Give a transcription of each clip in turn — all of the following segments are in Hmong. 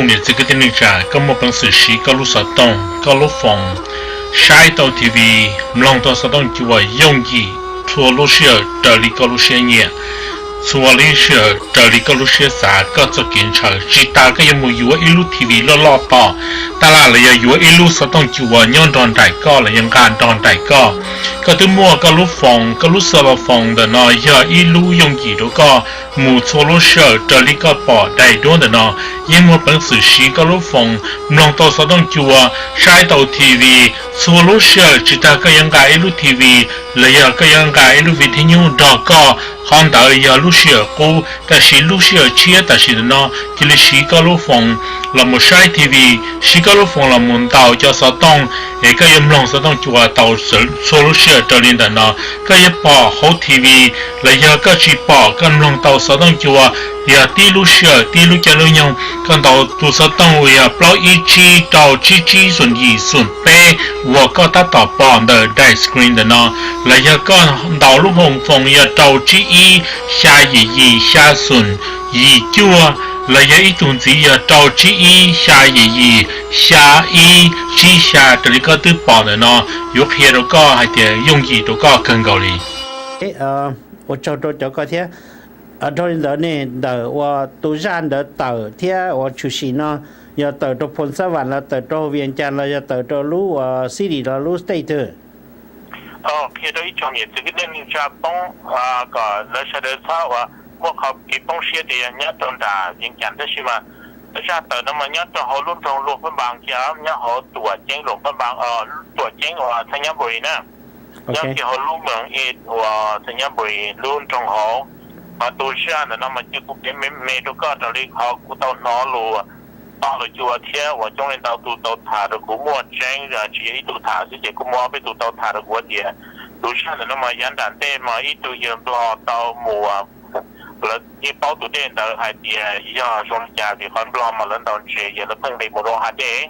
Niam txiv kwv tij neej tsa, koj muaj peev xwm siv koj lub xov tooj, koj lub foos, saib tau T V, mloog tau xov tooj cua yooj yim txhua lub sij hawm raws li koj lub siab nyiam, txhua lub sij hawm raws li koj lub siab xav, koj txoj kev ntshaw. Tsis tas koj yuav mus yuav ib lub T V loj loj tom taj laj los yog yuav ib lub xov tooj cua nyob nrog nraim koj los yog nqa nrog nraim koj. Koj twb muaj koj lub foos, koj lub xov tooj foos ntawm no yog ib lub yooj yim rau koj mus txhua lub sij hawm raws li koj pom daim duab ntawm no. Yeej muaj peev xwm siv koj lub foos, mloog tau xov tooj cua, saib tau T V txhua lub sij hawm. Tsis tas koj yuav nqa ib lub T V los yog koj yuav nqa ib lub vi thib nyub nrog koj, qhov ntawd yog lub sij hawm qub. Tab sis lub sij hawm tshiab tam sim ntawm no cia li siv koj lub foos los mus saib T V, siv koj lub foos los mus ntaus cov xov tooj, es koj yuav mloog xov tooj cua tau txhua lub sij hawm raws li ntawm no. Koj yuav pom hauv T V los yog koj tsis pom, koj mloog tau xov tooj cua, yog tib lub sij hawm tib lub caij lub nyoog. Koj ntaus tus xov tooj uas yog plaub ib tsib rau tsib tsib xoom yim xoom peb uas koj tab tom pom ntawm daim screen ntawm no, los yog koj ntaus lub foos yog rau tsib ib xya yim yim xya xoom yim cuaj, los yog ib tug ntxiv yog rau tsib ib xya yim yim xya ib tsib xya raws li koj twb pom ntawm no, yuav qhia rau koj hais tias yooj yim rau koj kawg nkaus li. Ua tsaug rau cov koj thiab. Dhau li ntawd ne, ntawm uas tus zaj ntawd tawm thiab uas tshwm sim no, yog tawm rau Phoo Xab Vam los tawm rau Vias Cas los yog tawm rau lub uas city los lub state twg? Qhia rau ib tsoom niam txiv kwv tij neej tsa poob, kom lawv sawv daws txhob uas muaj qhov kev poob siab tias yog nyob rau nram Vias Cas, tab sis mas zaj tawm no mas nyob rau hauv lub nroog Luam Phab Npas kiag, nyob hauv Tuam Ceeb, Luam Phab Npas, Tuam Ceeb uas Xais Nyab Npus Lis na. Nyob kiag hauv lub moos ej uas Xais Nyab Npus Lis lub nroog hauv. Qhov tus zaj ntawm no mas cia kuv piav me me rau koj raws li qhov kuv tau hnov lus toj lus cua thiab uas coob leej ntau tus tau tham rau kuv, muaj tseeb tsis yog ib tug tham xwb ces kuj muaj ob peb tug tau tham rau kuv tias tus zaj ntawm no mas yav nram ntej mas ib tug yawg Nplog tau mus, lawv yeej paub tus dej ntawd hais tias yog zoo li cas vim qhov Nplog mas lawv ntaus ntses ces lawv pheej nqis mus rau hav dej.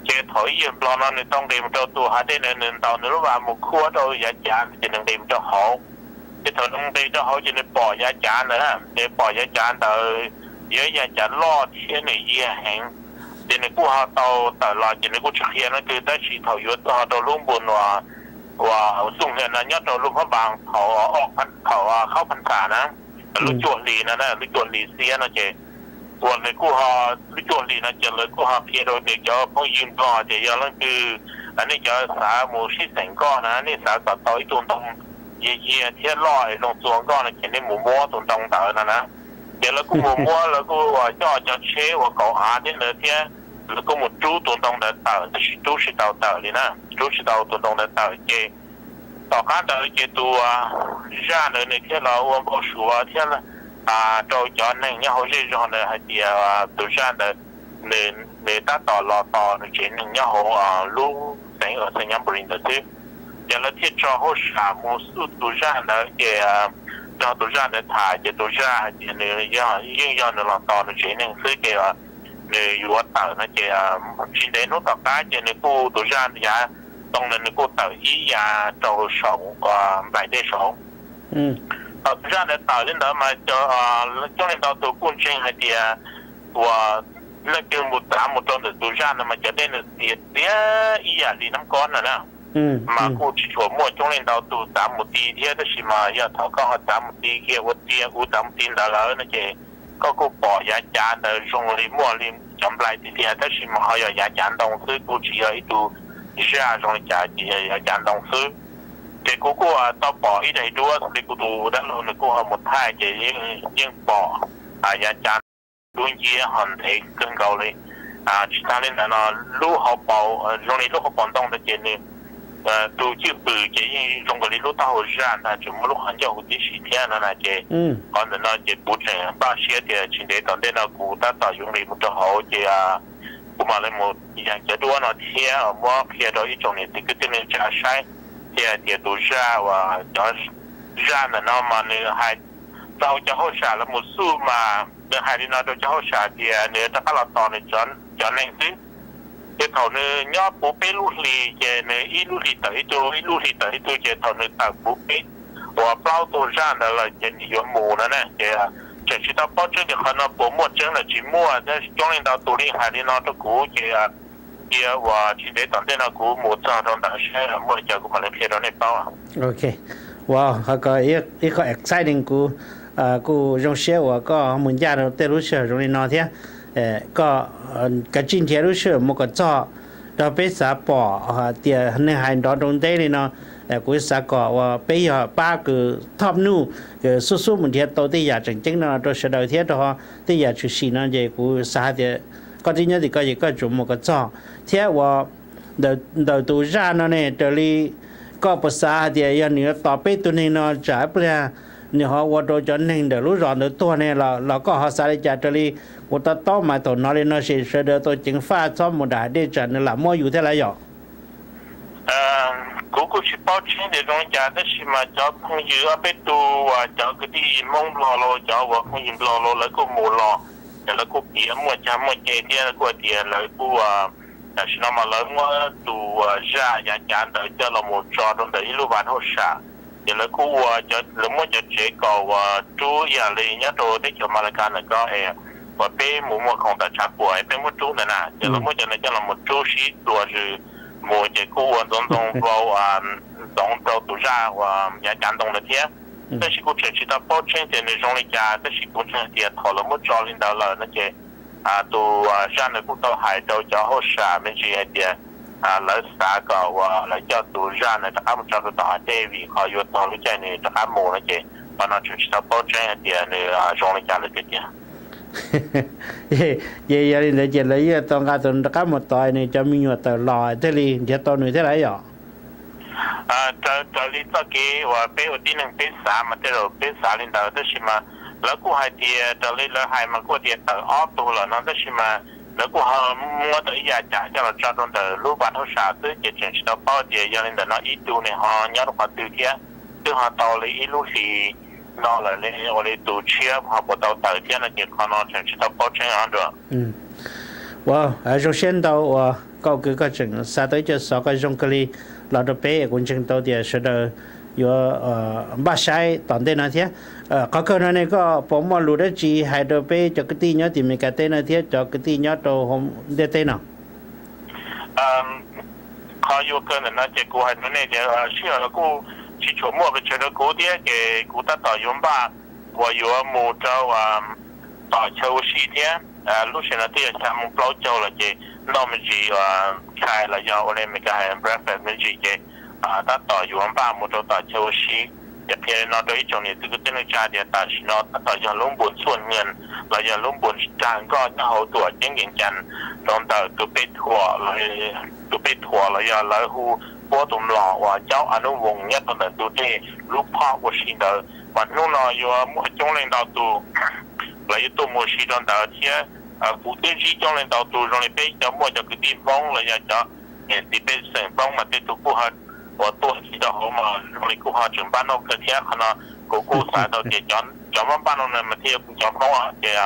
Ces thaum ib yawg Nplog no nws tau nqis mus rau tus hav dej ntawd, nws ntaus nws lub vas mus khuab rau yav cav ces nws nqis mus rau hauv. Ces thaum nws nqis rau hauv ces nws pom yav cav ntawd, nws pom yav cav ntawd yog ib yav cav loj thiab nws yiag heev. Ces nws kuj ho tau tawm los ces nws kuj tsis qhia leej twg, tab sis thaum yuav tuaj ho rau lub npus uas Xub Hia no nyob rau Luam Phab Npas thaum, thaum Khaub Phas Xas na, lub cuaj hlis no, lub cuaj hlis xiab no ces uas nws kuj ho, lub cuaj hlis no ces lawv kuj ho qhia rau nws cov phooj ywg Nplog tias yog leej twg nej cov xav mus sib xeem nkoj na, nej xav kom tau ib tug ntoo yiag yiag thiab loj es zoo txua nkoj no ces nej mus muab tus ntoo ntawd no na. Ces lawv kuj mus muab, lawv kuj uas coj cov tsheb uas kaum av thiab ntawd thiab, lawv kuj mus rub tus ntoo ntawd tawm tab sis rub tsis tau tawm li na, rub tsis tau tus ntoo ntawd tawm ces tom qab ntawd ces tus zaj ntawd nws thiaj los ua npau suav thiab rau cov neeg nyob hauv zej zog ntawd hais tias tus zaj ntawd nws tab tom los tos nws tsev neeg nyob hauv lub xeev Xais Nyab Npus Lis ntawd xwb. Ces lawv thiaj tso hauj sam mus xyuas tus zaj ntawd ces nrog tus zaj ntawd tham ces tus zaj hais tias nws yeej yog nws los tos nws tsev neeg xwb ces nws yuav tawm no ces tsis ntev hnub tom qab ces nws kuj, tus zaj yav ntoo ntawd nws kuj tawm ib yav rau saum nplaim dej saud. Thaum tus zaj ntawd tawm li ntawd mas coob leej ntau tus kuj ntseeg hais tias uas leej twg mus txav mus rau ntawm tus zaj ntawd mas cov dej nws txias txias ib yam li Nab Kob no na. Mas kuj tsis tshua muaj coob leej ntau tus txav mus ti thiab, tab sis mas yog thaum koj ho txav mus ti kiag ua tiag, kuv txav mus ti ntawd lawm no ces koj kuj pom yav cav ntawd zoo li muaj li cov nplaim tiag tiag, tab sis mas ho yog yav cav ntoo xwb, kuj tsis yog ib tug zaj zoo li cas ces yog yav cav ntoo xwb. Ces kuv kuj tau pom ib daim duab li kuv tus dab laug nws kuj ho mus thaij ces yeej pom yav cav ntoo dub nciab ho ntev kawg nkaus li. Tsis tas li ntawd no, lub hauv paus, zoo li lub hauv paus ntoo ntawd ces nws, tus cwj pwm ces yeej zoo nkaus li lub taub hau zaj ntag, tseem muaj lub qhov ncauj huv tib si thiab no na. Ces qhov ntawm no ces kuv tseem npaj siab tias tsis ntev tom ntej no kuv tab tom yuav nqis mus rau hauv ces kuv mam li mus yees cov duab no thiab muab qhia rau ib tsoom niam txiv kwv tij neej tsa saib thiab tias tus zaj uas cov zaj ntawm no mas nws hais rau cov hauj sam los mus xyuas mas nws hais li no rau cov hauj sam tias nws rov qab los tos nws cov neeg xwb. Ces thaum nws nyob puv peb lub hlis ces nws ib lub hlis tawm ib tug, ib lub hlis tawm ib tug, ces thaum nws tawm puv peb uas plaub tug zaj ntawd lawm ces nws yuav mus no na. Ces tseem tsis tau paub tseeb tias qhov no puas muaj tseeb los tsis muaj, tab sis coob leej ntau tus li hais li no rau kuv ces cia uas tsis ntev tom ntej no kuv mus txog rau ntawd saib muaj li cas kuv mam li qhia rau nej paub. Ok, wow, qhov ko ib qho exciting, kuv kuj zoo siab uas koj mus ncaj rau tej lub sij hawm zoo li no thiab. Koj kav tsij nrhiav lub sij hawm mus kom txog rau peb xav pom tias neeg hais nrov nroo nteb li no. Kuv xav kom uas peb yog pab kws thoj nuj, kws xub xub mus nrhiav tau tej yam tseem ceeb no rau sawv daws thiab rau tej yam tshwm sim no ces kuv xav hais tias koj twb nyob tim ko ces koj tsuas mus kom txog thiab uas ntawm tus zaj no ne raws li koj puas xav hais tias yog nws yuav tos peb tug neeg no tsam ib pliag nws ho ua rau cov neeg ntawm lub zos ntawd tuag ne los koj ho xav li cas? Raws li kuv to taub mas thaum no li no ces sawv daws tau ceev faj txhob mus nram hav dej tsam nws lam muab yus thiab lawm yom. Kuv kuj tsis paub tseeb tias zoo li cas tab sis mas cov phooj ywg ob peb tug uas cov kwv tij Hmoob Nplog los cov uas phooj ywg Nplog los lawv kuj mus los ces lawv kuj piav muaj cag muaj ceg thiab lawv kuj hais tias lawv kuj tam sim no mas lawv muab tus zaj yav cav ntawd coj los mus tso rau ntawm ib lub vas hauj sam. Ces lawv kuj ua, lawv muab cov tsev kaum uas rub ib yam li nyob rau teb chaws Malakas ntawm ko es uas peb mus muag khoom tawm tshav puam es peb muab rub ntawd na, ces lawv muab cov ntawd coj los mus rub sib dua zws mus ces kuj ua ntxoov ntxoo vau ntxoov rau tus zaj uas yav cav ntoo ntawd thiab. Tab sis kuv tseem tsis tau paub tseeb tias nws zoo li cas tab sis kuv ntseeg tias thaum lawv muab tso li ntawd lawm no ces tus zaj ntawd kuj tau hais rau cov hauj sam me ntsis hais tias lawv xav kom uas lawv coj tus zaj ntawd rov qab mus tso rau tom hav dej vim qhov yuav txog lub caij nws rov qab mus no ces qhov no tseem tsis tau paub tseeb hais tias nws zoo li cas lawm tiag tiag. Ces yog li ntawd ces lawv yuav tau nqa tus rov qab mus tos nws cov me nyuam tawm los thiaj li nrhiav tau nws thiab lawm yom. Raws li txoj kev uas peb ua tib neeg peb xav mas tej zaum peb xav li ntawd tab sis mas lawv kuj hais tias raws li lawv hais mas kuj tias tawm ob tug lawm no tab sis mas lawv kuj ho muab tau ib yam cam coj los tso rau ntawm lub vas hauj sam xwb ces tseem tsis tau paub tias yog li ntawm no ib tug nws ho nyob rau qhov twg thiab twb ho tau li ib lub hlis no lawm li ua li tus tshiab ho puas tau tawm thiab no ces qhov no tseem tsis tau paub tseeb os nruas. Ua zoo siab ntau uas koj kwv koj tseem xa tau ib co xov koj zoo kawg li los rau peb, kuv ntseeg tau tias sawv daws yuav npaj saib tom ntej no thiab. Qhov kawg no ne koj puas muaj lus dab tsi hais rau peb cov kwv tij nyob tim Meskas teb no thiab cov kwv tij nyob rau hauv ntiaj teb no? Qhov yuav kawg ntawm no ces kuv hais rau nej tias sij hawm no kuj tsis tshua muaj pes tsawg rau kuv thiab ces kuv tab tom yuav npaj uas yuav mus rau tom chaw ua si thiab. Lub sij hawm no twb yog xya moo plaub caug lawm ces noj me ntsis uas khai los yog ua li Meskas hais breakfast me ntsis ces tab tom yuav npaj mus rau tom chaw ua si. Ces qhia li no rau ib tsoom niam txiv kwv tij neej tsa tias tam sim no tab tom yog lub npuas txhuaj nias los yog lub npuas tag nkoj nyob hauv Tuam Ceeb Vias Cas rau ntawm tus pej thuam, tus pej thuam los yog lawv hu puab tus mlom uas Caub A Nub Voos nyob rau ntawm ntug dej lub phoj ua si ntawd. Mas hnub no yuav muaj coob leej ntau tus lawv yuav tuaj mus ua si rau ntawd thiab kuv twb ntsib coob leej ntau tus zoo li peb cov muaj cov kwv tij Hmoob los yog cov niam txiv pej xeem Hmoob mas tej tug kuj ho uas tuaj ncig rau hauv mas zoo li kuj ho tseem npaj noj kawg thiab. Qhov no kuv kuj xav tau tias cov npaj npaj no na mas thiaj yog kuv cov Hmoob ces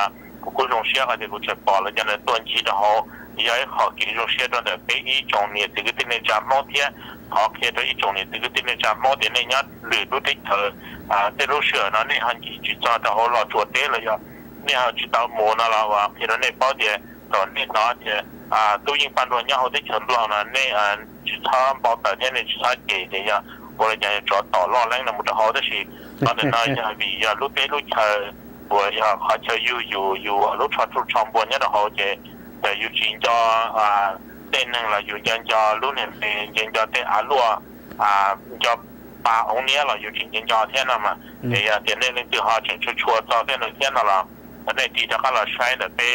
kuv kuj zoo siab hais tias kuv tseem pom lawv cov ntawd tuaj ncig rau hauv. Yog ib qho kev zoo siab rau ntawm peb ib tsoom niam txiv kwv tij neej tsa Hmoob thiab thov qhia rau ib tsoom niam txiv kwv tij neej tsa Hmoob tias nej nyob lwm lub teb chaws tej lub sij hawm no nej ho ncig tsis txog rau hauv Los Tsuas teb los yog nej ho tsis tau mus no los qhia rau nej paub tias thaum nej hnov tias tub yeej paj nruag nyob hauv teb chaws Nplog no nej tsis txhob npau taws thiab nej tsis txhob cem tias yog ua li cas tsov tom loj leeb no mus rau hauv tab sis qhov ntawm no yog vim yog lub teb lub chaw uas yog qhov chaw yug yus yus lub tsho tsuj tsho npua nyob rau hauv ces yus tsis nco tej neeg los yus nco nco lub niag me nco nco tej av luaj nco pa oov niab los yus tseem nco nco thiab no mas. Es yog tias nej leej twg ho tseem tshua tshua txog tej no thiab no los nej tig rov qab los saib ntawm peb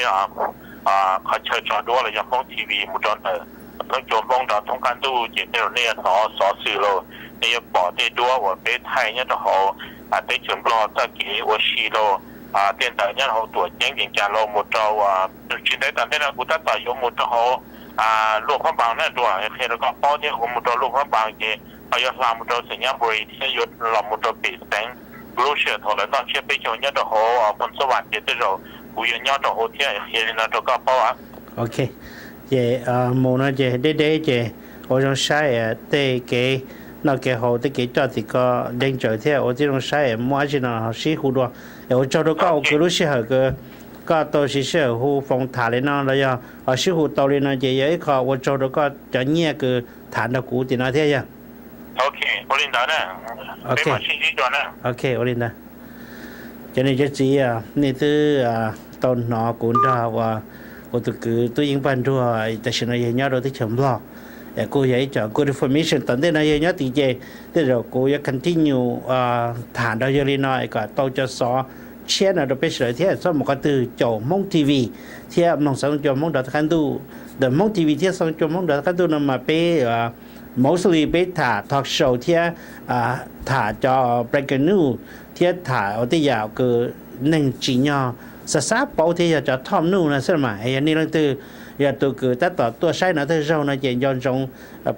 qhov chaw tso duab los yog Hmoob T V mus rau ntawm Hmoob Cua Hmoob nrov thoob qab ntuj ces tej zaum nej yuav hnov xov xwm los nej yuav pom tej duab uas peb thaij nyob rau hauv teb chaws Nplog txoj kev ua si los tej ntawd nyob rau hauv Tuam Ceeb Vias Cas los mus rau tsis ntev tom ntej no kuv tab tom yuav mus rau hauv Luam Phab Npas na Nruas, qhia rau koj paub thiab, kuv mus rau Luam Phab Npas ces ho yuav hla mus rau Xeem Nyab Npuis thiab yuav los mus rau pem xeev. Lub sij hawm thaum lawv noj tsiab peb caug nyob rau hauv Phoos Xab Vas ces tej zaum kuv yuav nyob rau hauv thiab, qhia li no rau koj paub. Ok, ces mus no ces deb deb ces ua zoo saib tej kev noj kev haus tej kev coj tim ko danger thiab ua tib zoo saib muaj dab tsi no sib hu dua. Es ua tsaug rau koj uas kwv lub sij hawm kws koj tau siv sij hawm hu foos tham li no los yog ho sib hu tau li no ces yog ib qho ua tsaug rau koj cov nyiaj kws tham nrog kuv tim no thiab yog. Ok, ua li ntawd. Ok, ua li ntawd. Cov niam cov txiv, nej twb tau hnov kuv nrog uas kuv tus kwv Tub Yeeb Paj Nruag tam sim no yog nyob rau teb chaws Nplog, kuj yog ib co good information. Tom ntej no yog nyob tim ces tej zaum kuv yuav continue tham nrog yawg li no es kom tau cov xov tshiab no rau peb sawv daws thiab txhob mus qhov twg caum Hmoob T V thiab mloog xov tooj cua Hmoob nrov tawv qab ntuj. Ntawm Hmoob T V thiab xov tooj cua Hmoob nrov tawv qab ntuj no mas peb mostly peb tham talk show thiab tham cov breaking news thiab tham ua tej yam kws neeg tsim nyog xav xav paub thiab yog cov top news no xwb mas. Yog nej leej twg yog tus kws tab tom tuaj saib no thawj zaug no ces nco ntsoov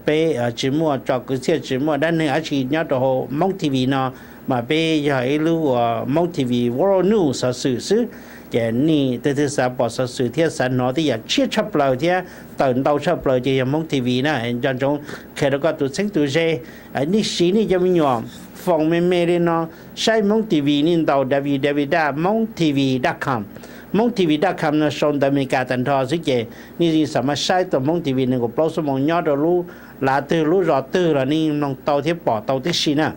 peb tsis muaj tso kwv txhiaj tsis muaj dab neeg dab tsi nyob rau hauv Hmoob T V no, mas peb yog ib lub uas Hmoob T V World News xov xwm xwb. Ces nej tej twg xav pom xov xwm thiab xav hnov tej yam tshiab tshaj plaws thiab tawm ntau tshaj plaws ces yog Hmoob T V na. Nco ntsoov qhia rau koj tus txheeb tus ze, nej siv nej cov me nyuam foos me me li no saib Hmoob T V nej ntaus www dot hmongtv dot com. Hmoob T V dot com no sau ntawv Amelikas tag nrho xwb ces nej yeej xav mas saib tau Hmoob T V nees nkaum plaub xuab moos nyob rau lub lav twg lub zos twg los nej mloog tau thiab pom tau tib si na.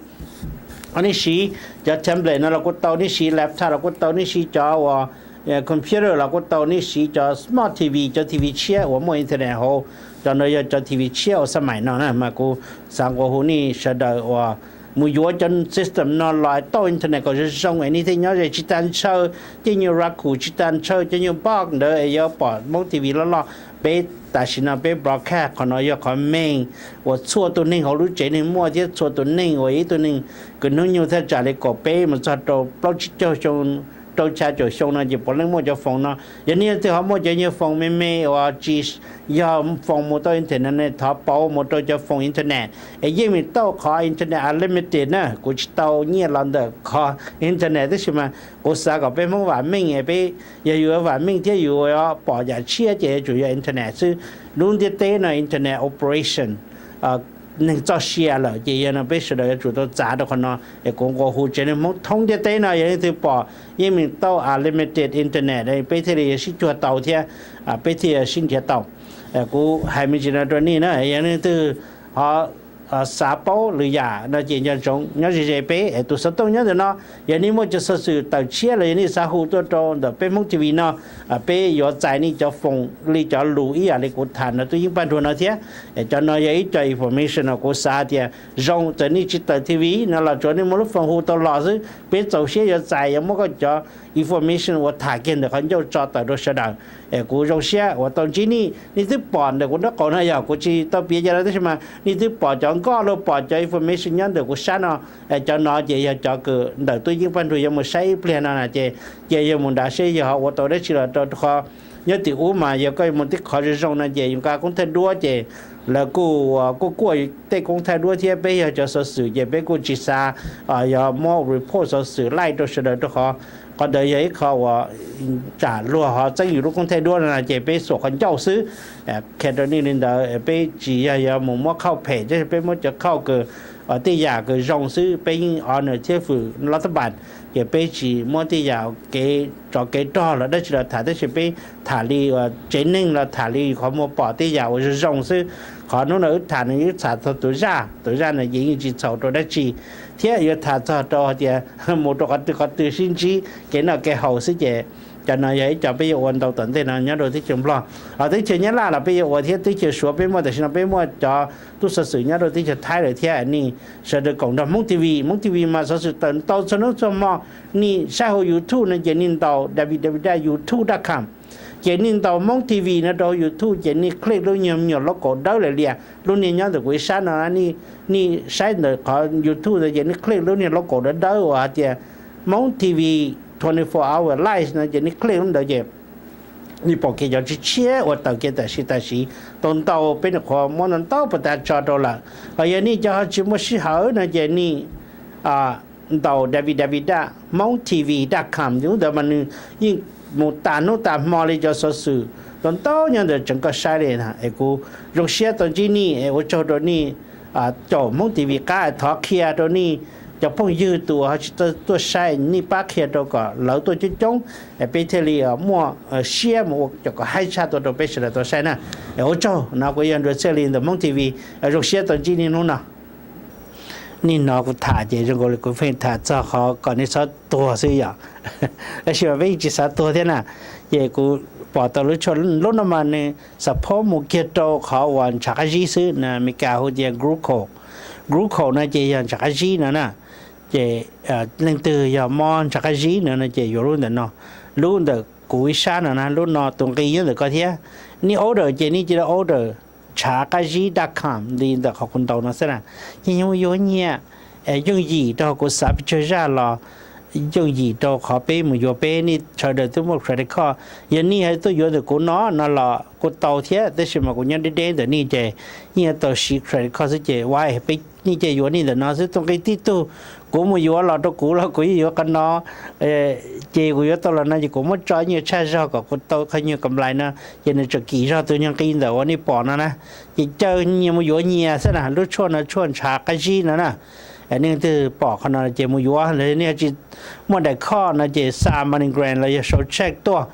Ho nej siv cov tablet no los kuj tau, nej siv laptop los kuj tau, nej siv cov uas computer los kuj tau, nej siv cov smart T V, cov T V tshiab uas muaj internet hauv, cov no yog cov T V tshiab uas xab maim no na. Mas kuv xav nqua hu nej sawv daws uas mus yuav cov system no los tauj internet kom zoo zoo es nej thiaj nyob ze tsis tas ntshaw. Cov nyuag Roku tsis tas ntshaw, cov nyuag box ntawd es yuav pom Hmoob T V loj loj. Peb tam sim no peb broadcast qhov no yog qhov main uas txhua tus neeg hauv lub tsev neeg muaj thiab txhua tus neeg uas ib tug neeg kws hnub nyoog thaj tsam li kaum peb mus txog rau plaub tsib caug xyoo, rau xya caum xyoo no ces puav leej muaj cov foos no. Yog nej leej twg ho muaj cov nyuag foos me me uas tsis yog foos mus tau internet ne, thov pauv mus rau cov foos internet es yeej meem tauj qhov internet unlimited na. Kuv tsis tau nyiaj los ntawm qhov internet tab sis mas kuv xav kom peb Hmoob vam meej es peb yog yus vam meej thiab yus pom yam tshiab ces yuav tsum yog internet xwb. Lub ntiaj teb no internet operation neeg txoj sia lawm ces yog no peb sawv daws yuav tsum tau txav rau qhov no. Es kuv nqua hu tsev neeg Hmoob thoob ntiaj teb no yog leej twg pom yeej meem tauj unlimited internet peb thiaj li yuav sib cuag tau thiab peb thiaj yuav sib nrhiav tau. Kuv hais me ntsis no rau nej na, yog leej twg ho xav paub lwm yam no ces nco ntsoov nyob ze ze peb es tus xov tooj nyob ntawm no. Yog nej muaj cov xov xwm tawm tshiab los yog nej xav hu tuaj rau ntawm peb Hmoob T V no, peb yuav txais nej cov foos li cov lus ib yam li kuv tham nrog Tub Yeeb Paj Nruag no thiab. Es cov no yog ib co information no kuv xav tias zoo, txawm nej tsis tawm T V no los tsuav nej muaj lub foos hu tau los xwb, peb txaus siab yuav txais yuav muab koj cov information uas tham kiag ntawm qhov ncauj tso tawm rau sawv daws. Es kuv zoo siab uas tau ntsib nej, nej twb pom ntawm kuv nraub qaum no, yog kuv tsis tau piav cov no tab sis mas nej twb pom cov nkoj los pom cov information nyob ntawm kuv sab no. Cov no ces yog cov kws ntawm Tub Yeeb Paj Nruag yuav mus saib ib pliag no na ces, ces yog mus nrad seb yog ho ua tau dab tsi los rau qhov nyob tim ub mas yog koj mus tib qhov zoo zoo no ces yus nqa koob thaij duab ces lawv kuj, kuj kuaj tej koob thaij duab thiab peb yog cov xov xwm ces peb kuj tsis xav yog muab report xov xwm laij rau sawv daws rau qhov, qhov ntawd yog ib qho uas tsam luag ho txeeb yus lub koob thaij duab no ces peb xuas qhov ncauj xwb. Qhia rau nej li ntawd, peb tsis yog yuav mus muab khauj phem, tab sis peb muab cov khauj kws tej yam kws zoo xwb, peb yeej honor thiab fwm lab tab npas, ces peb tsis muab tej yam kev tsov kev rog los dab tsi los tham, tab sis peb tham li tsev neeg los tham li qhov muag pom tej yam uas zoo zoo xwb. Qhov hnub no wb tham no wb tham txog tus zaj, tus zaj no ces yeej tsis txhaum rau dab tsi, thiab yuav tham txog rau hais tias mus rau qhov twg qhov twg sib ntsib kev noj kev haus xwb ces cov no yog ib co peb yuav ua ntau tom ntej no nyob rau teb chaws Nplog. Ho teb chaws Nyab Laj los peb yuav ua thiab, teb chaws Suav peb muaj, tam sim no peb muaj cov tub xov xwm nyob rau teb chaws Thaib lawm thiab. Nej sawv daws koom nrog Hmoob T V, Hmoob T V mas xov xwm tawm ntau txhua hnub txhua hmo. Nej saib hauv YouTube no ces nej ntaus www dot youtube dot com, ces nej ntaus Hmoob T V no rau hauv YouTube ces nej click lub nyuag me nyuam logo dawb lias lias lub niag nyob ntawm kuv ib sab no, nej saib ntawm qhov YouTube ntawd ces nej click lub niag logo dawb dawb uas hais tias Hmoob T V twenty four hour live no ces nej click lub ntawd ces nej pom kiag cov tshiab tshiab uas tawm kiag tam sim tam sim tau ntau, peb nyuam qhuav muab ntau ntau puas tas tso rau lawm. Ho yog nej cov ho tsis muaj sij hawm no ces nej ntaus www dot hmongtv dot com, lub ntawd mas nws yeej mus tas hnub tas hmo li cov xov xwm ntau ntau nyob ntawd tseem koj saib li na. Es kuv zoo siab tau ntsib nej, es ua tsaug rau nej caum Hmoob T V qab, thov qhia rau nej cov phooj ywg tus uas ho tsis tau tuaj saib, nej pab qhia rau kom lawv tuaj coob coob, peb thiaj li muaj siab mus ua cov kom haib tshaj tuaj rau peb sawv daws tau saib na. Ua tsaug no, kuv yog Nruas Txhiaj Lis ntawm Hmoob T V, zoo siab tau ntsib nej hnub no. Nej hnov kuv tham ces zoo nkaus li kuv pheej tham txog qhov kom nej txhob tuag xwb yom. Tab sis mas peb yeej tsis xav tuag thiab na. Ces kuv pom tau lub tshuaj lub no mas nws xav phob mus kiag rau qhov uas ntshav qab zib xwb na, Meskas hu tias glucose. Glucose no ces yog ntshav qab zib no na. Ces leej twg yog mob ntshav qab zib no no ces yuav lub ntawm no, lub ntawm kuv ib sab no na, lub no tus nqi nyob ntawm ko thiab. Nej order ces nej cia li order ntshav qab zib dot com li ntawm qhov kuv ntaus no xwb na. Ces yuav nyiam yooj yim rau kuv xav pes tsawg zaj los yooj yim rau qhov peb mus yuav, peb nej sawv daws twb muaj credit card. Yog nej tuaj yuav ntawm kuv no no los kuj tau thiab, tab sis mas kuv nyob deb deb ntawm nej ces yeej yuav tau siv credit card xwb ces ua peb nej cia yuav nej ntawm no xwb. Tus nqi tib tug kuv mus yuav los rau kuv los kuv yeej yuav qhov no. Ces kuv yuav tau los no ces kuv muab tso ib nyuag tshaj zog kom kuv tau qhov nyuag kam nplais no, ces nws tseem kim zog tus nyuag nqi ntawm uas nej pom no na. Ces caw nyias mus yuav nyias xwb na, lub tshuaj no tshuaj ntshav qab zib no na. Nej twg pom qhov no ces mus yuav, nej tsis muaj daim khoj no ces xa MoneyGram los yog sau check tuaj.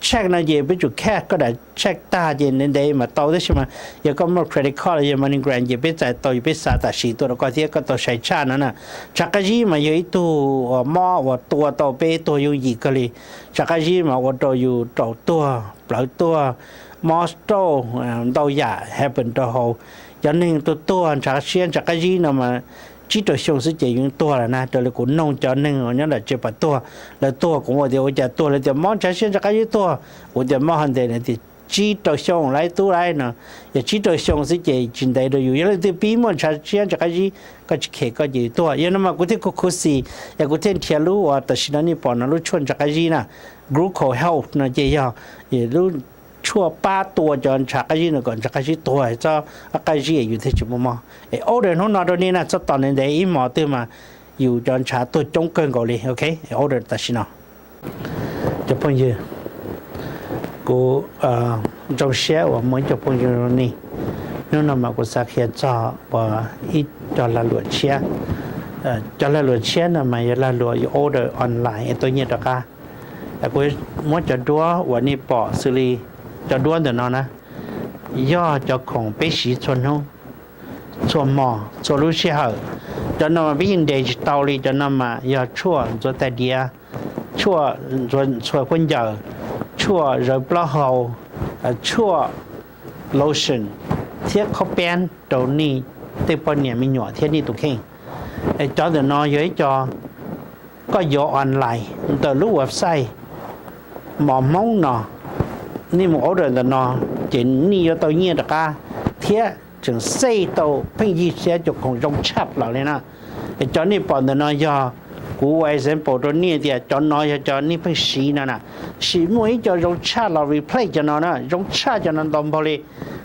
Check no ces peb tsum cash, koj daim check tag ces ntev ntev mam tau, tab sis mas yog koj muaj credit card los yog MoneyGram ces peb txais tau, yus peb xa tam sim tuaj rau koj thiab koj tau sai tshaj no na. Ntshav qab zib mas yog ib tug mob uas tua tau peb tuag yooj yim kawg li. Ntshav qab zib mas ua rau yus raum tuag, plawv tuag, mob stroke, ntau yam happen rau hauv. Cov neeg tuag tuag ntshav siab ntshav qab zib no mas tsib rau xyoo xwb ces yeej tuag lawm na. Raws li kuv noog cov neeg uas nyob nram tsev pom tuag, lawv tuag kuv ua tias ua cas tuag, lawv tias mob ntshav siab ntshav qab zib tuag, kuv tias mob hov ntev, lawv tias tsib rau xyoo lauj tub lauj no. Yog tsib rau xyoo xwb ces tsis ntev rau yus. Yog leej twg pib muaj ntshav siab ntshav qab zib, koj tsis khem koj ces yus tuag. Yog no mas kuv thiaj khuv khuv xim, yog kuv thiaj nrhiav lub uas tam sim no nej pom no lub tshuaj ntshav qab zib na, Glucose Health no ces yog lub tshuaj pab tua cov ntshav qab zib no kom ntshav qab zib tuag, txhob qab zib yus thiaj tsis muaj mob. Es order hnub no rau nej na, txhob tos ntev ntev, ib hmos twg mas yus cov ntshav tuag coob kawg nkaus li. Ok, order tam sim no. Cov phooj ywg, kuv zoo siab uas muaj ib co phooj ywg li nej. Hnub no mas kuv xav qhia txog uas ib co lag luam tshiab. Cov lag luam tshiab no mas yog lag luam yus order online es tau nyiaj rov qab. Kuv muab cov duab uas nej pom xws li cov duab ntawm no na, yog cov khoom peb siv txhua hnub, txhua hmo, txhua lub sij hawm. Cov no mas peb yeej nres tsis tau li, cov no mas yog tshuaj ntxuav tais diav, tshuaj ntxhua khaub ncaws, tshuaj zawv plaub hau, tshuaj lotion thiab khaub peab rau nej tej poj niam me nyuam thiab nej tus kheej. Cov ntawm no yog ib co koj yuav online ntawm lub website Mos Hmoob no, nej mus order ntawm no ces nej yuav tau nyiaj rov qab thiab tseem save tau pheej yig thiab cov khoom zoo tshaj plaws li na. Cov nej pom ntawm no yog kuv ua example rau nej tias cov no yog cov nej pheej siv no na. Tab sis muaj ib co zoo tshaj los replace cov no na, zoo tshaj cov no ntau npaug li,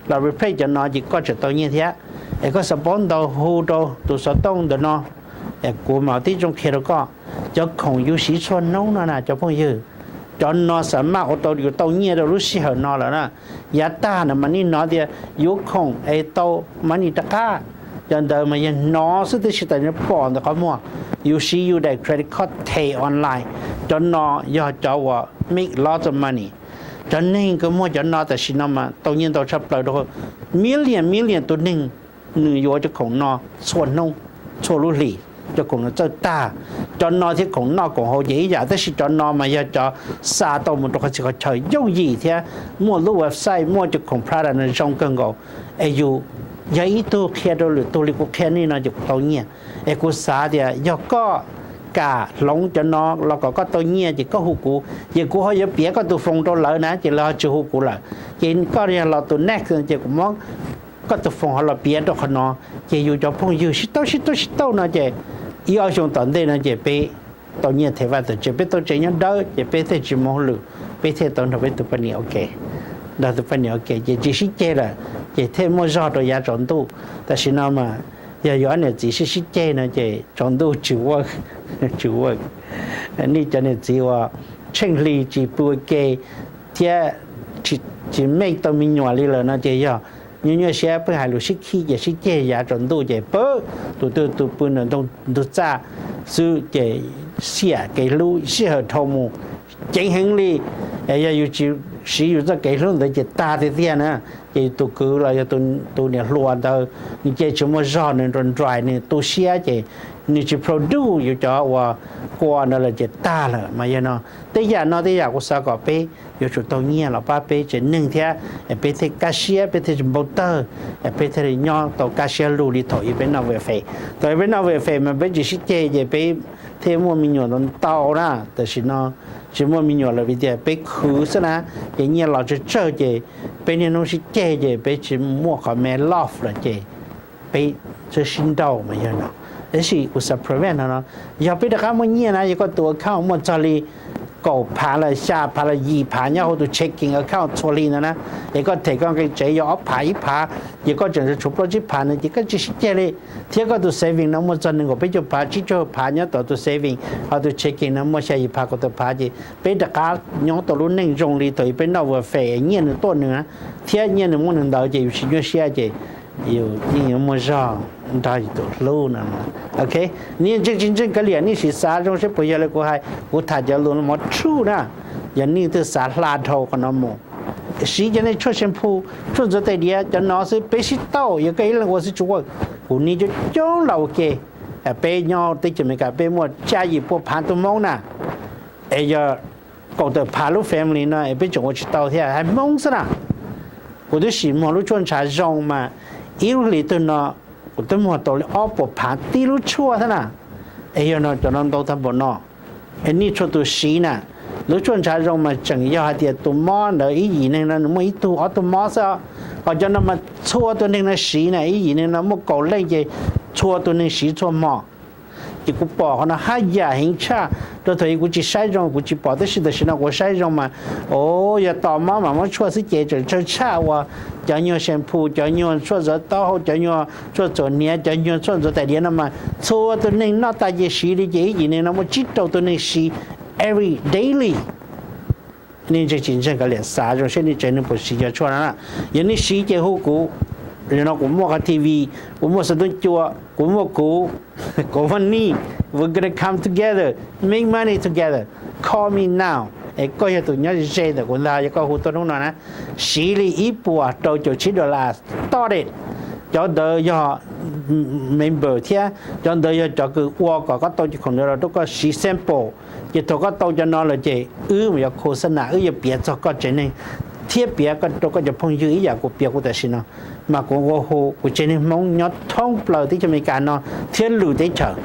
los replace cov no ces koj tseem tau nyiaj thiab. Es koj xav paub ntau hu rau tus xov tooj ntawm no, kuv mam tib zoo qhia rau koj. Cov khoom yus siv txhua hnub no na cov phooj ywg, cov no xam maj ua tau yus tau nyiaj rau lub sij hawm no lawm na. Yav tag no mas nej hnov tias yuav khoom es tau money rov qab, cov ntawd mas yog hnov xwb tab sis tam sim no pom ntawm qhov muag. Yus siv yus daim credit card them online, cov no yog cov uas make lots of money. Cov neeg uas muag cov no tam sim no mas tau nyiaj ntau tshaj plaws rau million million tus neeg, nws yuav cov khoom no txhua hnub, txhua lub hlis, cov khoom no txawj tag. Cov no thiab khoom noj khoom haus ces ib yam, tab sis cov no mas yog cov xa tau mus rau qhov txhia qhov chaw yooj yim thiab muaj lub website, muaj cov khoom product no zoo kawg nkaus. Es yus yog ib tug qhia rau lwm tug li kuv qhia nej no ces kuv tau nyiaj. Es kuv xav tias yog koj kam hloov cov no los kom koj tau nyiaj ces koj hu kuv, ces kuv ho yuav piav koj tus foos rau lawv na, ces lawv ho tsis hu kuv lawm. Ces koj yog los tus next ces kuv muab koj tus foos ho los piav rau qhov no. Ces yus cov phooj ywg sib tauj sib tauj sib tauj no ces ib ob xyoo tom ntej no ces peb tau nyiaj them vaj tawm tsev, peb tau tsev nyob dawb ces peb thiaj tsis mus hauj lwm, peb thiaj tau nrog peb tus poj niam ua ke, nrog tus poj niam ua ke ces tsis sib ceg lawm, ces thiaj muaj zog rau yav tsaus ntuj. Tam sim no mas yog yus ob niam txiv sib sib ceg no ces tsaus ntuj tsis work, tsis work. Nej cov niam txiv uas tsheej hli tsis pw ua ke thiab tsis make tau me nyuam li lawm no ces yog nyuaj nyuaj siab, pheej hais lus sib khib ces sib ceg yav tsaus ntuj ces pab tus twg tus pw ntawm ntug txaj xwb ces xiam kev hlub sij hawm dhau mus ceev heev li. Yog yus tsis siv yus txoj kev hlub ntawd ces tag tiag tiag na. Ces tus kwv los yog tus niam hluas ntawd nws ces tsis muaj zog, nws nruas nruas nws tu siab ces nws tsis produce yus cov uas qua ntawd lawm ces tag lawm. Mas yog no tej yam no tej yam kuv xav kom peb yuav tsum tau nyiaj los pab peb tsev neeg thiab peb thiaj kaj siab, peb thiaj tsis npau tawg, peb thiaj li nyob tau kaj siab lug li thaum ub peb noj welfare. Thaum ub peb noj welfare mas peb tsis sib ceg ces peb thiaj muaj me nyuam ntau ntau na. Tam sim no tsis muaj me nyuam lawm vim tias peb khwv xwb na, ces nyiaj los tsawg tsawg ces peb niaj hnub sib ceg ces peb tsis muaj qhov me love lawm ces peb txawj sib nrauj mas yog no. Tab sis kuv xav prevent no no, yog peb rov qab muaj nyiaj na, yog koj tus account muaj txog li kaum phav los xya phav los yim phav nyob hauv tus checking account txhua hli ntawd na, es koj them koj nqi tsev yog ob phav ib phav, ces koj tseem tshuav plaub tsib phav no ces koj tsis sib ceg li. Thiab koj tus saving no muaj txog nees nkaum peb caug phav tsib caug phav nyob tom tus saving, ho tus checking no muaj xya yim phav kaum tawm phav ces peb rov qab nyob tau lub neej zoo li thaum ub peb noj welfare nyiaj nws tuaj nws na, thiab nyiaj nws muaj nws ntawd ces yus tsis nyuaj siab ces yus yeej yuav muaj zog nrog yus tus hlub no. Ok, nej ntseeg tsis ntseeg kav liam, nej sim xav zoo seb puas yog li kuv hais. Kuv tham cov lus no mov tshuj na, yog nej twb xav hla dhau qhov no mus, siv cov nej tshuaj shampoo, tshuaj ntxuav tais diav, cov no xwb peb sib tau, yog koj ib leeg ua xwb tsis ua. Kuv niam coob coob los ua ke, peb nyob teb chaws Amelikas peb muaj xya yim pua phav tus Hmoob na, es yog kaum tawm phav lub family no es peb tseem ua tsis tau thiab, hais Hmoob xwb na. Kuv twb sim muag lub tshuaj ntshav zoo mas ib lub hlis twg no kuv twb muag tau li ob puas phav tib lub tshuaj xwb na. Es yog no cov no ntau tag npaum no, es nej txhua tus siv na. Lub tshuaj ntshav zoo mas tseem yog hais tias tus mob ntawd ib yim neeg no nws muaj ib tug ob tug mob xwb, ho cov no mas txhua tus neeg no siv na, ib yim neeg no muaj kaum leej ces txhua tus neeg siv txhua hmo. Ces kuv pom qhov no haj yam heev tshaj, rau thaum ub kuv tsis saib zoo kuv tsis pom, tab sis tam sim no kuv saib zoo mas, o, yog tos mob mas muab tshuaj xwb ces tseem tsawg tshaj uas cov nyuag shampoo, cov nyuag tshuaj ntxuav taub hau, cov nyuag tshuaj txhuam hniav, cov nyuag tshuaj ntxuav tais diav no mas txhua tus neeg noj tas ces siv li ces ib yim neeg no muaj tsib rau tus neeg siv every daily. Nej ntseeg tsis ntseeg kav liam, xav zoo seb nej tsev neeg puas siv cov tshuaj no na. Yog nej siv ces hu kuv. Yog no kuv muaj qhov T V, kuv muaj xov tooj cua, kuv muaj kuv, kuv muaj nej, we're gonna come together, make money together, call me now. Es koj yog tus nyob ze ntawm kuv ntag, yog koj hu tuaj hnub no na, siv li ib puas rau caum tsib dollar, start it. Cov ntawd yog member thiab cov ntawd yog cov kws ua kom koj tau cov khoom ntawd los rau koj siv sample. Ces thaum koj tau cov no lawm ces wb mus yuav khos xab nas, wb yuav piav txog koj tsev neeg thiab piav rau koj cov phooj ywg ib yam kuv piav kuv tam sim no. Mas kuv ua hu kuv tsev neeg Hmoob nyob thoob plaws teb chaws Amelikas no thiab lwm teb chaws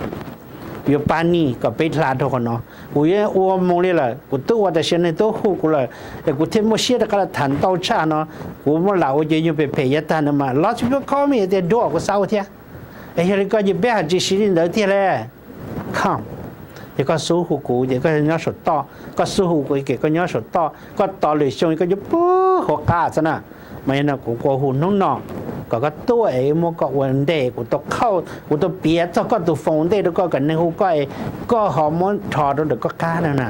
yuav pab nej kom peb hla dhau qhov no. Kuv yeej ua mus li lawm, kuv twb ua tam sim no nej twb hu kuv lawm, es kuv thiaj muaj siab rov qab los tham ntau tshaj no. Kuv muaj lam ua cov nyuag phem phem yav tag no mas los tsis pub kho me tias dua kuv xav ua thiab. Es yog li koj ces peb haj tsis siv li ntawd tiag le. Come, yog koj xub hu kuv ces koj nyob saum toj, koj xub hu kuv ces koj nyob saum toj, koj tos lwm xyoo koj yuav pw hauv qab xwb na. Mas yog no kuv ua hu hnub no kom koj tuaj es muab koj ua ntej, kuv tau qhauj, kuv tau piav txog koj tus foos ntej rau koj kom neeg hu koj es koj ho muab rho rau ntawm koj qab no na.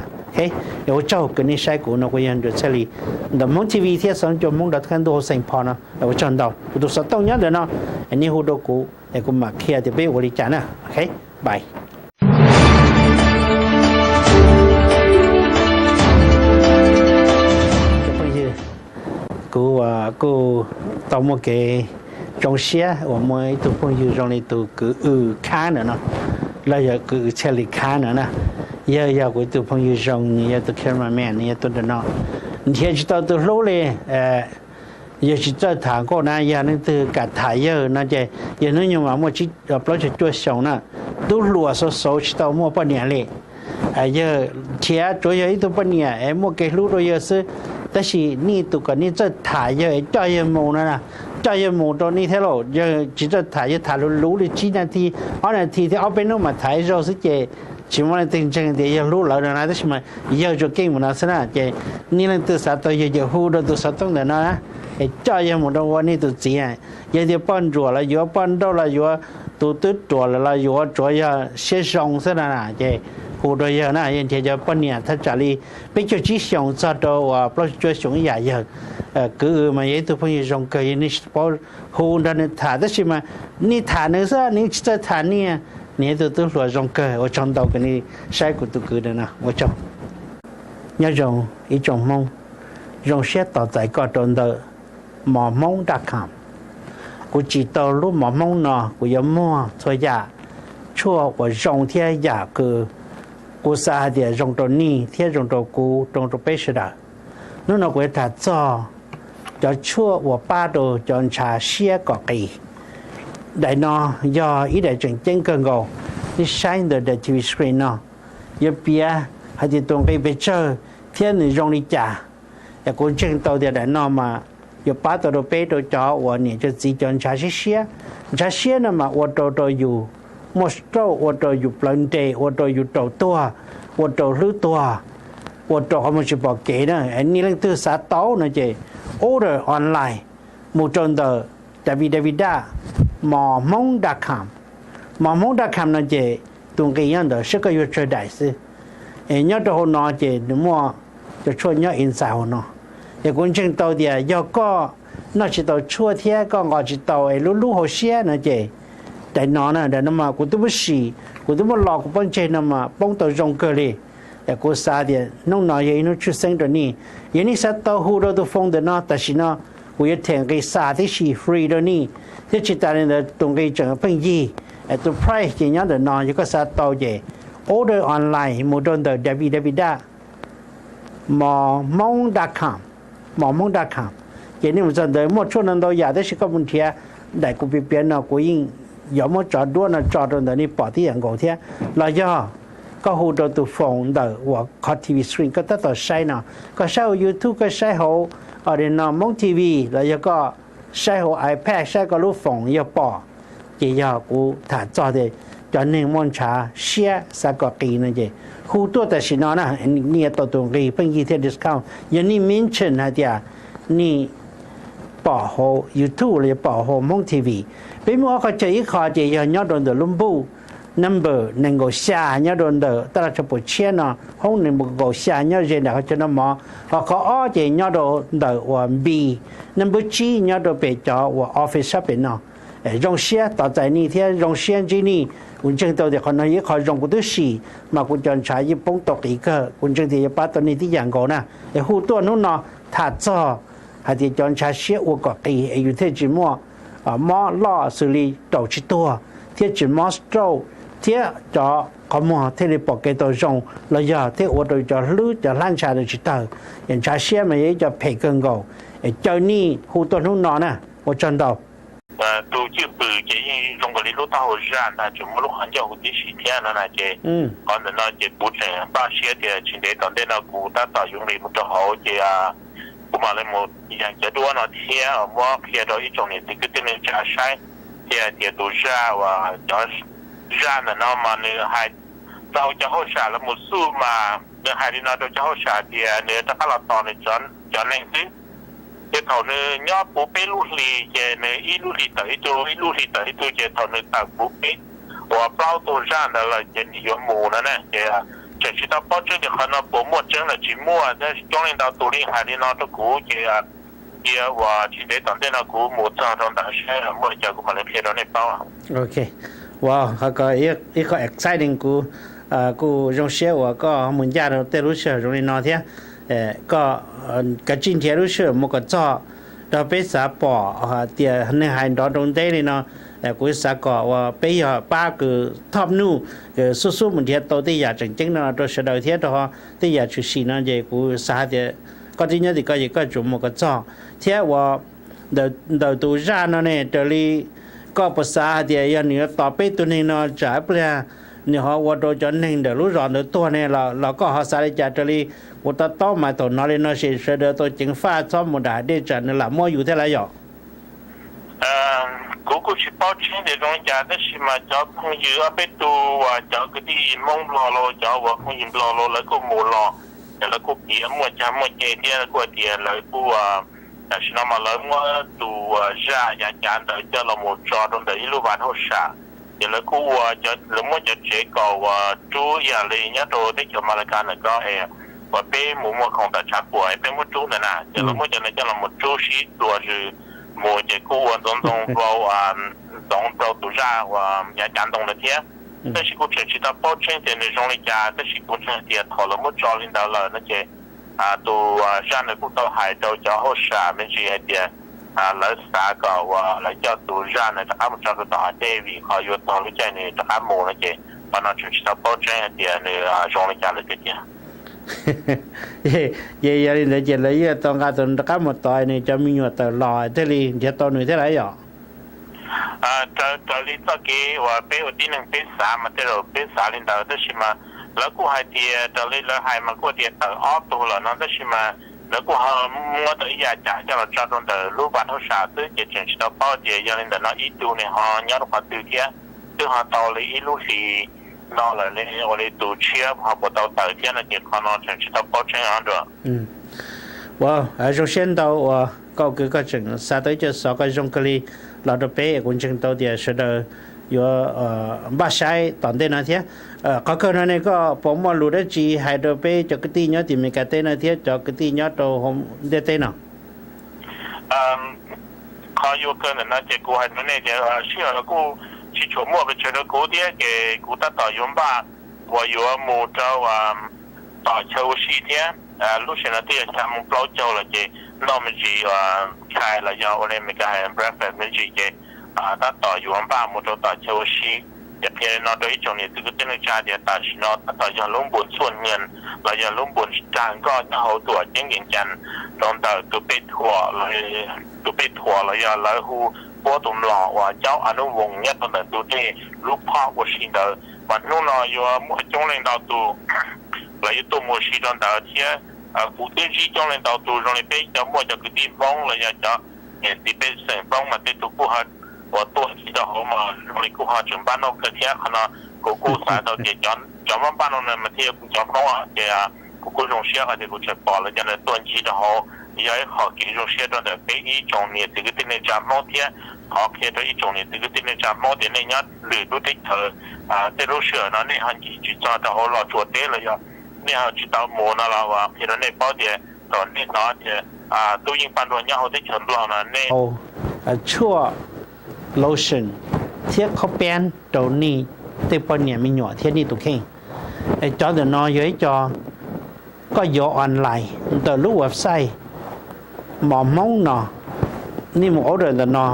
Ua tsaug kws nej saib kuv no, kuv yog Nruas Txhiaj Lis ntawm Hmoob T V thiab xov tooj cua Hmoob dot com ntuj hauv Saint Paul no. Ua tsaug ntau, kuv tus xov tooj nyob ntawm no, nej hu rau kuv es kuv mam qhia tias peb ua li cas na. Ok, bye. Cov phooj ywg, kuv kuj tau muaj kev zoo siab uas muaj ib tug phooj ywg zoo li tus kwv Khab ntawm no, los yog kwv Txhiaj Lis Khab ntawm na. Yawg yog kuv ib tug phooj ywg zoo, nws yog tus cameraman, nws yog tus ntawm no. Nrhiav tsis tau tus hlub li. Yawg tsis txawj tham nkauj na, yog leej twg kam tham yawg no ces yawg hnub nyoog mas muaj plaub caug cuaj xyoos na, tub hluas xauv xauv tsis tau muaj poj niam li. Yawg nrhiav tsuas yog ib tug poj niam es muaj kev hlub rau yawg xwb. Tab sis nej tus kom nej txawj tham yawg es coj yawg mus no, coj yawg mus rau nej thiab lauj. Yawg tsis txawj tham, yawg tham luv luv li tsib nas this, ob nas this thiab ob peb hnub mas tham ib zaug xwb ces tsis muaj leej twg ntseeg tias yawg hlub lawv no na. Tab sis mas yawg tsuas keej mus no xwb na. Ces nej leej twg xav tau yawg ces hu rau tus xov tooj ntawm no na, es coj yawg mus rau ua nej tus txiv. Yog tias poj ntsuam los yuav, poj nrauj los yuav, tus twb ruam lawm los yuav, tsuav yog siab zoo xwb na. Ces hu rau yawg na, yawg nrhiav cov poj niam thaj tsam li peb caug tsib xyoos txog rau uas plaub caug cuaj xyoos ib yam yawg. Kwv mas yog ib tug phooj ywg zoo kawg, yog nej tsis paub hu nrog nws tham, tab sis mas nej tham nws xwb, nws tsis txawj tham nej. Nws yog ib tug tub hluas zoo kawg, ua tsaug ntau kws nej saib kuv tus kwv no, ua tsaug. Nyob zoo ib tsoom Hmoob, zoo siab tos txais koj rau ntawm mos hmoob dot com. Kuv tsim tau lub mos hmoob no, kuv yuav muag txhua yam tshuaj uas zoo thiab yam kws kuv xav hais tias zoo rau nej thiab zoo rau kuv, zoo rau peb sawv daws. Hnub no kuv yuav tham txog cov tshuaj uas pab rau cov ntshav siab kom qis. Daim no yog ib daim tseem ceeb kawg nkaus, nej saib ntawm daim T V screen no, yuav piav hais tias tus nqi pes tsawg thiab nws zoo li cas. Es kuv ntseeg tau tias daim no mas yuav pab tau rau peb rau cov uas niam cov txiv cov ntshav siab siab. Ntshav siab no mas ua rau rau yus muaj stroke, ua rau yus plawv nres, ua rau yus raug tuag, ua rau hlwb tuag, ua rau qhov muag tsis pom kev na. Nej leej twg xav tau no ces order online mus rau ntawm www dot mos hmoob dot com. Mos hmoob dot com no ces tus nqi nyob ntawd, saib koj yuav tsawg daim xwb. Es nyob rau hauv no ces nws muaj cov tshuaj nyob inside hauv no. Es kuv ntseeg tau tias yog koj noj tsis tau tshuaj thiab koj nqos tsis tau es lub lub hauv siab no ces daim no na, daim no mas kuv twb muab sim, kuv twb muab los kuv pob ntseg no mas poob tau zoo kawg li. Es kuv xav tias hnub no yog ib hnub tshwj xeeb rau nej. Yog nej xav tau hu rau tus phone ntawm no tam sim no, kuv yuav them nqi xa tib si free rau nej. Thiab tsis tas li ntawd tus nqi tseem pheej yig. Es tus price ces nyob ntawm no, yog koj xav tau ces order online mus rau ntawm www dot mos hmoob dot com, mos hmoob dot com. Ces nej mus txog ntawd muaj tshuaj no ntau yam, tab sis koj mus nrhiav daim kuv piav piav no kuv yeej yuav muab tso duab no tso rau ntawd nej pom tib yam nkaus thiab. Los yog koj hu rau tus phone ntawm uas qhov T V screen koj tab tom saib no, koj saib hauv YouTube, koj saib hauv, o, no Hmoob T V, los yog koj saib hauv iPad, saib koj lub phone yog pom. Ces yog kuv tham txog tias cov neeg muaj ntshav siab xav kom qis no ces hu tuaj tam sim no na, nej yuav tau tus nqi pheej yig thiab discount. Yog nej mention hais tias nej pom hauv YouTube los yog pom hauv Hmoob T V. Peb muaj ob qhov chaw, ib qho ces yog nyob rau ntawm lub npuj number nees nkaum xya nyob rau ntawm taj laj tsho puas tshiab no, hoob nees nkaum xya nyob ze ntawm qhov chaw noj mov. Ho qhov ob ces nyob rau ntawm uas npi nab npwb tsib nyob rau pem cov uas office sab pem no. Zoo siab tos txais nej thiab zoo siab ntsib nej. Kuv ntseeg tau tias qhov no yog ib qho zoo, kuv twb sim mas kuv cov ntshav yeej poob tau qis kawg. Kuv ntseeg tias yuav pab tau nej tib yam nkaus na. Es hu tuaj hnub no tham txog hais tias cov ntshav siab ua kom qis es yus thiaj tsis muaj mob loj xws li raug tsis tuag thiab tsis mob stroke thiab cov qhov muag thiaj li pom kev tau zoo los yog thiaj ua rau cov hlwb cov hlab ntsha tsis tawg. Es ntshav siab mas yog ib co phem kawg nkaus. Es caw nej hu tuaj hnub no na. Ua tsaug ntau. Tus cwj pwm ces yeej zoo nkaus li lub taub hau zaj ntag, tseem muaj lub qhov ncauj huv tib si thiab no na ces qhov ntawm no ces kuv tseem npaj siab tias tsis ntev tom ntej no kuv tab tom yuav nqis mus rau hauv ces kuv mam li mus yees cov duab no thiab muab qhia rau ib tsoom niam txiv kwv tij neej tsa saib thiab tias tus zaj uas cov zaj ntawm no mas nws hais rau cov hauj sam los mus xub mas nws hais li no rau cov hauj sam tias nws rov qab los tos nws cov neeg xwb. Ces thaum nws nyob puv peb lub hlis ces nws ib lub hlis tawm ib tug, ib lub hlis tawm ib tug, ces thaum nws tawm puv peb uas plaub tug zaj ntawd lawm ces nws yuav mus no na. Ces tseem tsis tau paub tseeb tias qhov no puas muaj tseeb los tsis muaj, tab sis coob leej ntau tus li hais li no rau kuv ces cia uas tsis ntev tom ntej no kuv mus txog rau ntawd saib muaj li cas kuv mam li qhia rau nej paub. Ua, qhov ko ib qho exciting, kuv kuj zoo siab uas koj mus ncaj rau tej lub sij hawm zoo li no thiab. Koj kav tsij nrhiav lub sij hawm mus kom txog, rau peb xav pom tias neeg hais nrov nroo nteb li no. Kuv xav kom uas peb yog pab kws thoj nuj, xub xub mus nrhiav tau tej yam tseem ceeb no rau sawv daws thiab rau tej yam tshwm sim no ces kuv xav hais tias koj twb nyob tim ko ces koj tsum mus kom txog thiab uas ntawm tus zaj no ne raws li koj puas xav hais tias yog nws yuav tos peb tug neeg no tsam ib pliag nws ho ua rau cov neeg ntawm lub zos ntawd tuag ne los koj ho xav li cas raws li kuv to taub mas thaum hnov li no ces sawv daws tau ceev faj txhob mus nram hav dej tsam nws lam muab yus thiab lawm yom. Kuv kuj tsis paub tseeb tias zoo li cas tab sis mas cov phooj ywg ob peb tug uas cov kwv tij Hmoob Nplog los cov uas phooj ywg Nplog los lawv kuj mus los, ces lawv kuj piav muaj cag muaj ceg thiab lawv kuj hais tias lawv kuj, tam sim no mas lawv muab tus zaj yav cav ntawd coj los mus tso rau ntawm ib lub vas hauj sam Ces lawv kuj ua, lawv muab cov tsev kaum uas rub ib yam li nyob rau teb chaws Malaga ntawm ko es uas peb mus muag khoom tawm tshav puam es peb muab rub ntawd na, ces lawv muab cov ntawd coj los mus rub sib dua zws mus ces kuj ua ntxoov ntxoo vau ntxoov rau tus zaj uas yav cav ntoo ntawd thiab. Tab sis kuv tseem tsis tau paub tseeb tias nws zoo li cas, tab sis kuv ntseeg tias thaum lawv muab tso li ntawd lawm no ces tus zaj ntawd kuj tau hais rau cov hauj sam me ntsis hais tias lawv xav kom uas lawv coj tus zaj ntawd rov qab mus tso rau tom hav dej vim qhov yuav txog lub caij nws rov qab mus no ces qhov no tseem tsis tau paub tseeb hais tias nws zoo li cas lawm tiag tiag. Ces yog li ntawd ces lawv yeej tau nqa tus rov qab mus tos nws cov me nyuam tawm los thiaj li nrhiav tau nws thiab lawm yom? Raws li txoj kev uas peb ua tib neeg peb xav mas tej zaum peb xav li ntawd, tab sis mas lawv kuj hais tias raws li lawv hais mas kuj tias tawm ob tug lawm no, tab sis mas lawv kuj ho muab tau ib yam cas coj los tso rau ntawm lub vaj hauj sam xwb ces tseem tsis tau paub tias yog li ntawm no ib tug nws ho nyob rau qhov twg thiab twb ho tau li ib lub hlis no lawm ne, ua li tus tshiab ho puas tau tawm thiab no ces qhov no tseem tsis tau paub tseeb os nruas. Ua zoo siab ntau uas koj kwv koj tseem xa tau ib co xov koj zoo kawg li los rau peb es kuv ntseeg tau tias sawv daws yuav npaj saib tom ntej no thiab. Qhov kawg no ne koj puas muaj lus dab tsi hais rau peb cov kwv tij nyob tim Meskas teb no thiab cov kwv tij nyob rau hauv ntiaj teb no? Qhov yuav kawg ntawm no ces kuv hais rau nej tias sij hawm no kuj tsis tshua muaj pes tsawg rau kuv thiab ces kuv tab tom yuav npaj uas yuav mus rau tom chaw ua si thiab. Lub sij hawm no twb yog xya moo plaub caug lawm ces noj me ntsis chais los yog ua li Meskas hais breakfast me ntsis ces tab tom yuav npaj mus rau tom chaw ua si. Ces qhia li no rau ib tsoom niam txiv kwv tij neej tsa tias tam sim no tab tom yog lub npus txhuaj nias los yog lub npus rag nkoj nyob hauv tuam ceeb Vias Cas rau ntawm tus pej thuam, tus pej thuam los yog lawv hu puab tus mlom uas Caub A Nub Voos nyob rau ntawm ntug dej lub phob ua si ntawd. Mas hnub no yuav muaj coob leej ntau tus lawv yuav tuaj mus ua si rau ntawd thiab kuv twb ntsib coob leej ntau tus zoo li peb cov muaj cov kwv tij Hmoob los yog cov niam txiv pej xeem Hmoob mas tej tug kuj ho uas tuaj ncig rau hauv mas zoo li kuj ho tseem npaj noj kawg thiab. Qhov no kuv kuj xav tau tias cov npaj npaj no mas thiaj yog kuv cov Hmoob ces kuv kuj zoo siab hais tias kuv tseem pom lawv cov ntawd tuaj ncig rau hauv. Yog ib qho kev zoo siab rau ntawm peb ib tsoom niam txiv kwv tij neej tsa Hmoob thiab thov qhia rau ib tsoom niam txiv kwv tij neej tsa Hmoob tias nej nyob lwm lub teb chaws tej lub sij hawm no nej ho ncig tsis txog rau hauv Los Tsuas teb los yog nej ho tsis tau mus no los qhia rau nej paub tias thaum nej hnov tias tub yeej paj nruag nyob hauv teb chaws Nplog no nej tshuaj lotion thiab khaub peeb rau nej tej poj niam me nyuam thiab nej tus kheej. Es cov ntawm no yog ib co koj yuav online ntawm lub website mos Hmoob no, nej mus order ntawm no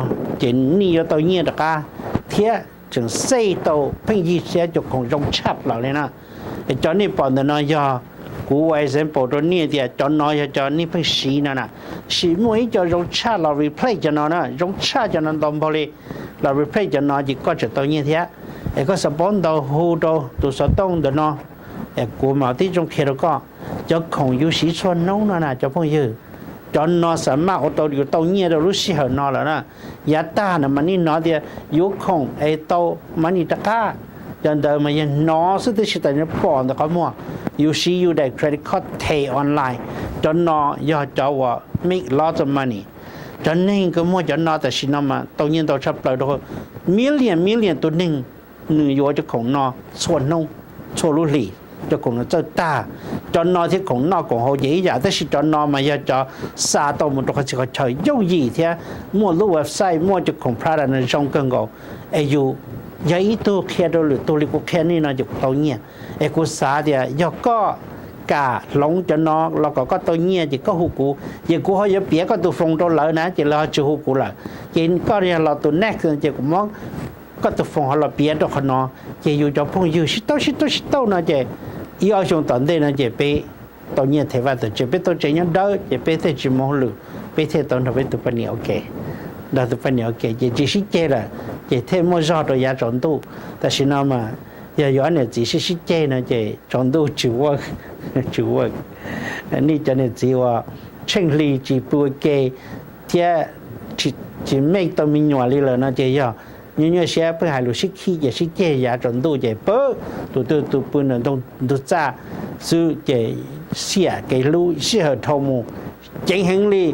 ces nej yuav tau nyiaj rov qab thiab tseem save tau pheej yig siab cov khoom zoo tshaj plaws li na. Es cov nej pom ntawm no yog kuv ua example rau nej tias cov no yog cov nej pheej siv no na. Tab sis muaj ib co zoo tshaj los replace cov no na, zoo tshaj cov no ntau npaug li, los replace cov no ces koj tseem tau nyiaj thiab. Es koj xav paub ntau hu rau tus xov tooj ntawm no, es kuv mam tib zoo qhia rau koj. Cov khoom yus siv txhua hnub no na cov phooj ywg, cov no xav maj ua tau yus tau nyiaj rau lub sij hawm no lawm na. Yav tag no mas nej hnov tias yuav khoom es tau money rov qab, cov ntawd mas yog hnov xwb tab sis tam no pom ntawm qhov muag. Yus siv yus daim credit card them online, cov no yog cov uas make lots of money. Cov neeg uas muag cov no tam sim no mas tau nyiaj ntau tshaj plaws rau million million tus neeg. Nws yuav cov khoom no txhua hnub, txhua lub hlis, cov khoom no txawj tag. Cov no thiab khoom noj khoom haus ces ib yam, tab sis cov no mas yog cov xa tau mus rau qhov txhia qhov chaw yooj yim thiab muaj lub website, muaj cov khoom product no zoo kawg nkaus. Es yus yog ib tug qhia rau lwm tug li kuv qhia nej no ces kuv tau nyiaj. Es kuv xav tias yog koj kam hloov cov no los kom koj tau nyiaj ces koj hu kuv, ces kuv ho yuav piav koj tus foos rau lawv na, ces lawv ho tsis hu kuv lawm. Ces koj yog los tus next ces kuv muab koj tus foos ho los piav rau qhov no. Ces yus cov phooj ywg sib tauj sib tauj sib tauj no ces ib ob xyoo tom ntej no ces peb tau nyiaj them vaj tawm tsev, peb tau tsev nyob dawb ces peb thiaj tsis mus hauj lwm, peb thiaj tau nrog peb tus poj niam ua ke, nrog tus poj niam ua ke ces tsis sib ceg lawm, ces thiaj muaj zog rau yav tsaus ntuj. Tam sim no mas yog yus ob niam txiv sib sib ceg no ces tsaus ntuj tsis ua, tsis ua. Nej cov niam txiv uas tsheej hli tsis pw ua ke thiab tsis meej tau me nyuam li lawm no ces yog nyuaj nyuaj siab pheej hais lus sib khib ces sib ceg yav tsaus ntuj ces pw, tus twg tus pw ntawm ntug txaj xwb ces xiam kev hlub sij hawm dhau mus ceev heev li.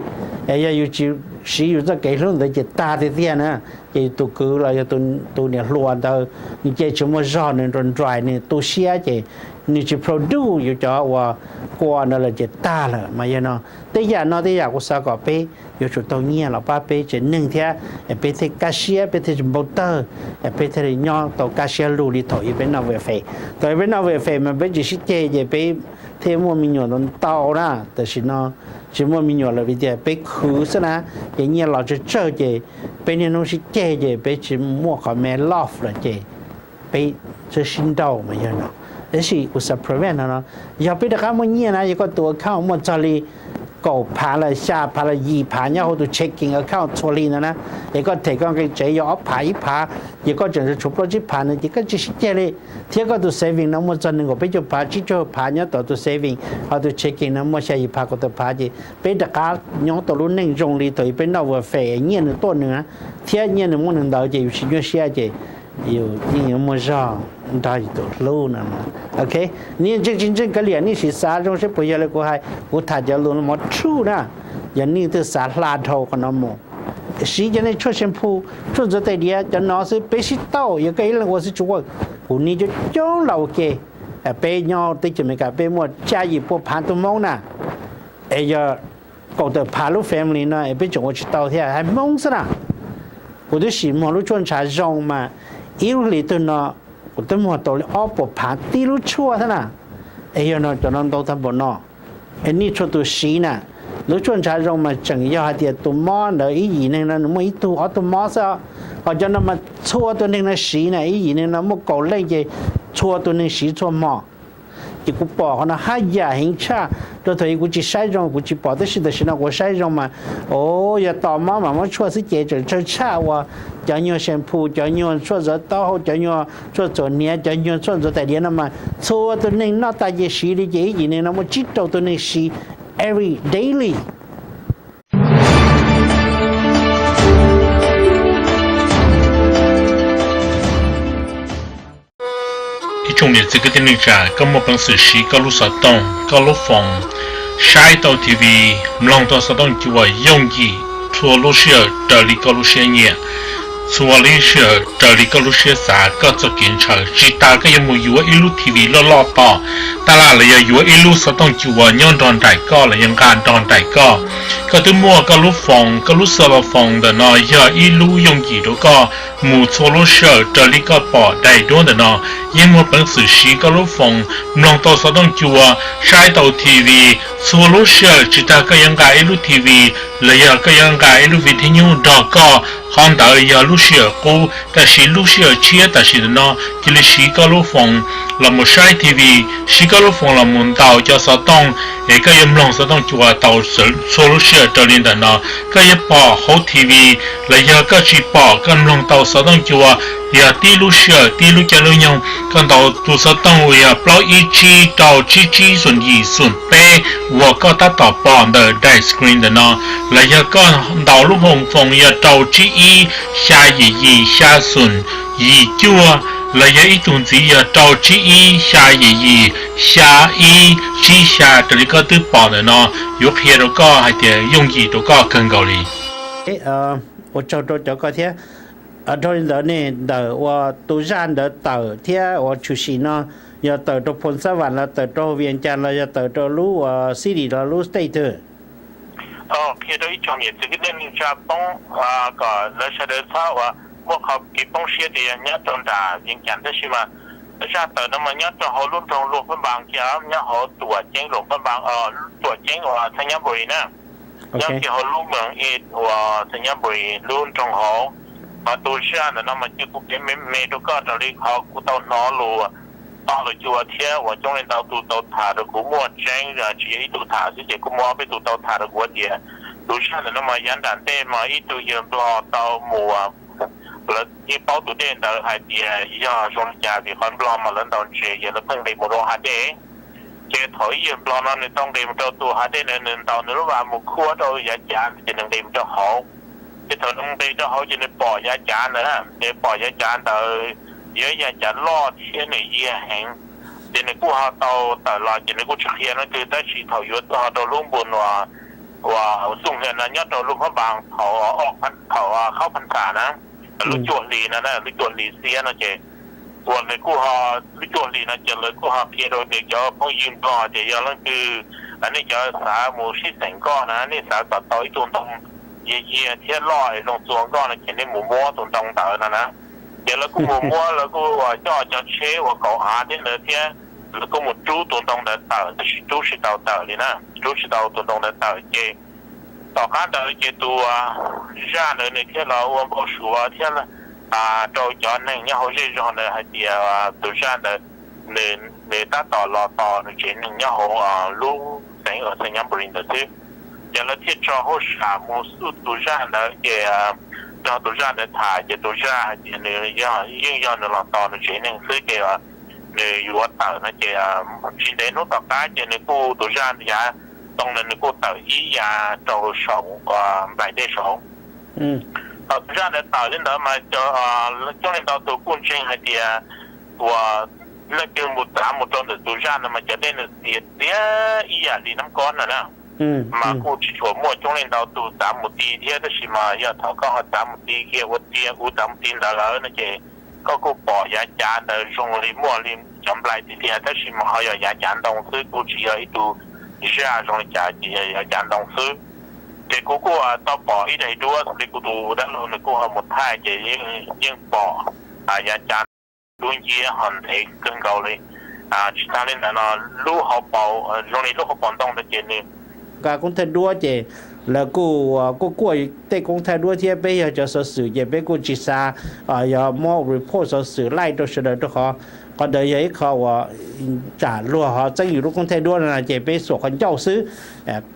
Yog yus tsis siv yus txoj kev hlub ntawd ces tag tiag tiag na. Ces tus kwv los yog tus niam hluas ntawd nws ces tsis muaj zog, nws nruam nruam, nws tu siab ces nws tsis produce yus cov uas kua ntawd lawm ces tag lawm mas yog no. Tej yam no tej yam kuv xav kom peb yuav tsum tau nyiaj los pab peb tsev neeg thiab, peb thiaj kaj siab, peb thiaj tsis npau tawg, peb thiaj li nyob tau kaj siab lug li thaum ub peb noj welfare. Thaum ub peb noj welfare mas peb tsis sib ceg ces peb thiaj muaj me nyuam ntau ntau na. Tam sim no tsis muaj me nyuam lawm vim tias peb khwv xwb na, ces nyiaj los tsawg tsawg ces peb niaj hnub sib ceg ces peb tsis muaj qhov me love lawm ces peb txawj sib nrauj mas yog no. Tab sis kuv xav prevent no no, yog peb rov qab muaj nyiaj na, yog koj tus account muaj txog li kaum phav los xya phav los yim phav nyob hauv tus checking account txhua hli no na, es koj them koj nqi tsev yog ob phav ib phav, ces koj tseem tshuav plaub tsib phav no ces koj tsis sib ceg li. Thiab koj tus saving no muaj txog nees nkaum peb caug phav tsib caug phav nyob tom tus saving, ho tus checking no muaj xya yim phav kaum tawm phav ces peb rov qab nyob tau lub neej zoo li thaum ub peb noj welfare nyiaj nws tuaj nws thiab nyiaj nws muaj nws ntawd ces yus tsis nyuaj siab ces yus yeej yuav muaj zog nrog yus tus hlub no. Ok, nej ntseeg tsis ntseeg kav liam, nej sim xav zoo seb puas yog li kuv hais. Kuv tham cov lus no mov truth na, yog nej twb xav hla dhau qhov no mus, siv cov nej tshuaj shampoo, tshuaj ntxuav tais diav cov no xwb peb sib tau. Yog koj ib leeg ua xwb tsis ua, kuv niam coob coob los ua ke. Peb nyob teb chaws Amelikas peb muaj xya yim pua phav tug Hmoob na, es yog kaum tawm phav lub family no es peb tseem ua tsis tau thiab hais Hmoob xwb na. Kuv twb sim muag lub tshuaj ntshav zoo mas ib lub hlis twg no kuv twb muag tau li ob puas phav tib lub tshuaj xwb na. Es yog no cov no ntau tag npaum no, es nej txhua tus siv na. Lub tshuaj ntshav zoo mas tseem yog hais tias tus mob ntawd ib yim neeg no nws muaj ib tug ob tug mob xwb, ho cov no mas txhua tus neeg no siv na, ib yim neeg no muaj kaum leej ces txhua tus neeg siv txhua hmo. Ces kuv pom qhov no haj yam heev tshaj, rau thaum ub kuv tsis saib zoo kuv tsis pom, tab sis tam sim no kuv saib zoo mas, o, yog tos mob mas muab tshuaj xwb ces tseem tsawg tshaj uas cov nyuag shampoo, cov nyuag tshuaj ntxuav taub hau, cov nyuag tshuaj txuas hniav, cov nyuag tshuaj ntxuav tais diav no mas txhua tus neeg noj tas ces siv li ces ib yim neeg no muaj tsib rau tus neeg siv every daily. Ib tsoom niam txiv kwv tij neej tsa, koj muaj peev xwm siv koj lub xov tooj, koj lub foos, saib tau T V, mloog tau xov tooj cua yooj yim txhua lub sij hawm raws li koj lub siab nyiam, txhua lub sij hawm raws li koj lub siab xav, koj txoj kev ntshaw. Tsis tas koj yuav mus yuav ib lub T V loj loj tom taj laj los yog yuav ib lub xov tooj cua nyob nrog nraim koj los yog nqa nrog nraim koj. Koj twb muaj koj lub foos, koj lub cell phone ntawm no yog ib lub yooj yim rau koj mus txhua lub sij hawm raws li koj pom daim duab ntawm no. Yeej muaj peev xwm siv koj lub foos mloog tau xov tooj cua, saib tau T V txhua lub sij hawm, tsis tas koj yuav nqa ib lub T V los yog koj yuav nqa ib lub vi thib nyuj nrog koj. Qhov ntawd yog lub sij hawm qub, tab sis lub sij hawm tshiab tam sim ntawm no cia li siv koj lub foos los mus saib T V, siv koj lub foos los mus ntaus cov xov tooj, es koj yuav mloog xov tooj cua tau txhua lub sij hawm raws li ntawm no. Koj yuav pom hauv T V los yog koj tsis pom, koj mloog tau xov tooj cua yog tib lub sij hawm tib lub caij lub nyoog. Koj ntaus tus xov tooj uas yog plaub ib tsib rau tsib tsib xoom yim xoom peb uas koj tab tom pom ntawm daim screen ntawm no, los yog koj ntaus lub hoo foos yog rau tsib ib xya yim yim xya xoom yim cuaj, los yog ib tug ntxiv yog rau tsib ib xya yim yim xya ib tsib xya raws li koj twb pom ntawm no, yuav qhia rau koj hais tias yooj yim rau koj kawg nkaus li. Ua tsaug rau cov koj thiab. Dhau li ntawd ne, ntawm uas tus zaj ntawd tawm thiab uas tshwm sim no, yog tawm rau Phoo Xab Vam los tawm rau Vias Cas los yog tawm rau lub uas city los lub state twg? Qhia rau ib tsoom niam txiv kwv tij neej tsa poob, kom lawv sawv daws txhob uas muaj qhov kev poob siab tias yog nyob rau nram Vias Cas, tab sis mas zaj tawm no mas nyob rau hauv lub nroog Luam Phab Npas kiag, nyob hauv Tuam Ceeb Luam Phab Npas, Tuam Ceeb uas Xais Nyab Npus na, nyob kiag hauv lub moos uas Xais Nyab Npus lub nroog hauv. Mas tus zaj ntawm no mas cia kuv piav me me rau koj raws li qhov kuv tau hnov lus toj lus cua thiab uas coob leej ntau tus tau tham rau kuv, muaj tseeb tsis yog ib tug tham xwb ces kuj muaj ob peb tus tau tham rau kuv tias tus zaj ntawm no mas yav nram ntej mas ib tug yawg Nplog tau mus, lawv yeej paub tus dej ntawd hais tias yog zoo li cas vim qhov Nplog mas lawv ntaus ntses ces lawv pheej nqis mus rau hav dej. Ces thaum ib yawg Nplog no nws tau nqis mus rau tus hav dej ntawd, nws ntaus nws lub vas mus khuab rau yav cav ntawd ces nws nqis mus rau hauv. Ces thaum nws nqis rau hauv ces nws pom yav cav ntawd, nws pom yav cav ntawd yog ib yav cav loj thiab nws yiag heev. Ces nws kuj ho tau tawm los ces nws kuj tsis qhia leej twg, tab sis thaum yuav tuaj ho rau lub npus nuas uas Xooj Hia no nyob rau lub Phab Npas thaum, thaum Khaub Phas Xas na, lub cuaj hli no, lub cuaj hli xiab no ces uas nws kuj, lub cuaj hli no ces lawv kuj ho qhia rau tias cov phooj ywg Nplog tias yog leej twg nej cov xav mus sib xeem nkoj na, nej xav kom tau ib tug ntoo yiag yiag thiab loj es zoo txua nkoj no ces nej mus muab tus ntoo ntawd no na. Ces lawv kuj mus muab, lawv kuj coj cov tsheb uas kaum av thiab ntawd thiab, lawv kuj mus rub tus ntoo ntawd tawm tab sis rub tsis tau tawm li na, rub tsis tau tus ntoo ntawd tawm ces tom qab ntawd ces tus zaj ntawd nws thiaj los ua npau suav thiab rau cov neeg nyob hauv zej zog ntawd hais tias tus zaj ntawd nws tab tom los tos nws tsev neeg nyob hauv lub xeev Xais Nyab Npu Lis ntawd xwb. Ces lawv thiaj tso hauj sam mus xyuas tus zaj ntawd ces nrog tus zaj ntawd tham ces tus zaj hais tias nws yeej yog nws los tos nws tsev neeg xwb ces nws yuav tawm no ces tsis ntev hnub tom qab ces nws kuj, tus zaj yav ntoo ntawd nws kuj tawm ib yav rau saum nplaim dej saud. Thaum tus zaj ntawd tawm li ntawd mas coob leej ntau tus kuj ntseeg hais tias uas leej twg mus txav mus rau ntawm tus zaj ntawd mas cov dej nws txias txias ib yam li Nab Kob no na. Mas kuj tsis tshua muaj coob leej ntau tus txav mus ti thiab, tab sis mas yog thaum koj ho txav mus ti kiag ua tiag kuv txav mus ti ntawd lawm no ces koj kuj pom yav cav ntawd zoo li muaj li cov nplaim tiag tiag tab sis mas ho yog yav cav ntoo xwb, kuj tsis yog ib tug zaj zoo li cas ces yog yav cav ntoo xwb. Ces kuv kuj tau pom ib daim duab li kuv tus dab laug nws kuj ho mus thaij ces yeej pom yav cav dub nciab ho ntev kawg nkaus li. Tsis tas li ntawd no, lub hauv paus zoo li lub hauv paus ntoo ntawd ces nws nqa koob thaij duab ces lawv kuj, kuj kuaj tej koob thaij duab thiab peb yog cov xov xwm ces peb kuj tsis xav yog muab report xov xwm laij rau sawv daws rau qhov, qhov ntawd yog ib qho uas tsam luag ho txeeb yus lub koob thaij duab no ces peb xuas qhov ncauj xwb.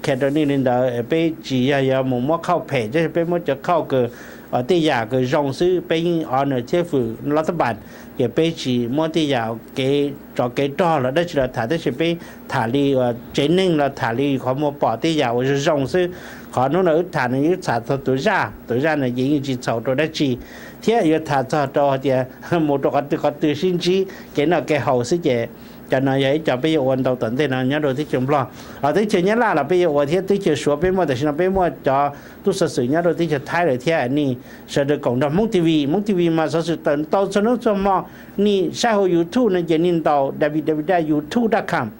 Qhia rau nej li ntawd, peb tsis yog yuav mus muab khauj phem, tab sis peb muab cov khauj kws tej yam kws zoo xwb, peb yeej honor thiab fwm lab tab npas, ces peb tsis muab tej yam kev tsov kev rog los dab tsi los tham, tab sis peb tham li tsev neeg los tham li qhov muag pom tej yam uas zoo zoo xwb. Qhov hnub no wb tham no wb tham txog tus zaj, tus zaj no ces yeej tsis txhaum rau dab tsi thiab yuav tham txog rau hais tias mus rau qhov twg qhov twg sib ntsib kev noj kev haus xwb ces cov no yog ib co peb yuav ua ntau tom ntej no nyob rau teb chaws Nplog. Teb chaws Nyab Laj los peb yuav ua thiab, teb chaws Suav peb muaj, tam sim no peb muaj cov tub xov xwm nyob rau teb chaws Thaib lawm thiab. Nej sawv daws koom nrog Hmoob T V, Hmoob T V mas xov xwm tawm ntau txhua hnub txhua hmo. Nej saib hauv YouTube no ces nej ntaus www dot youtube dot com,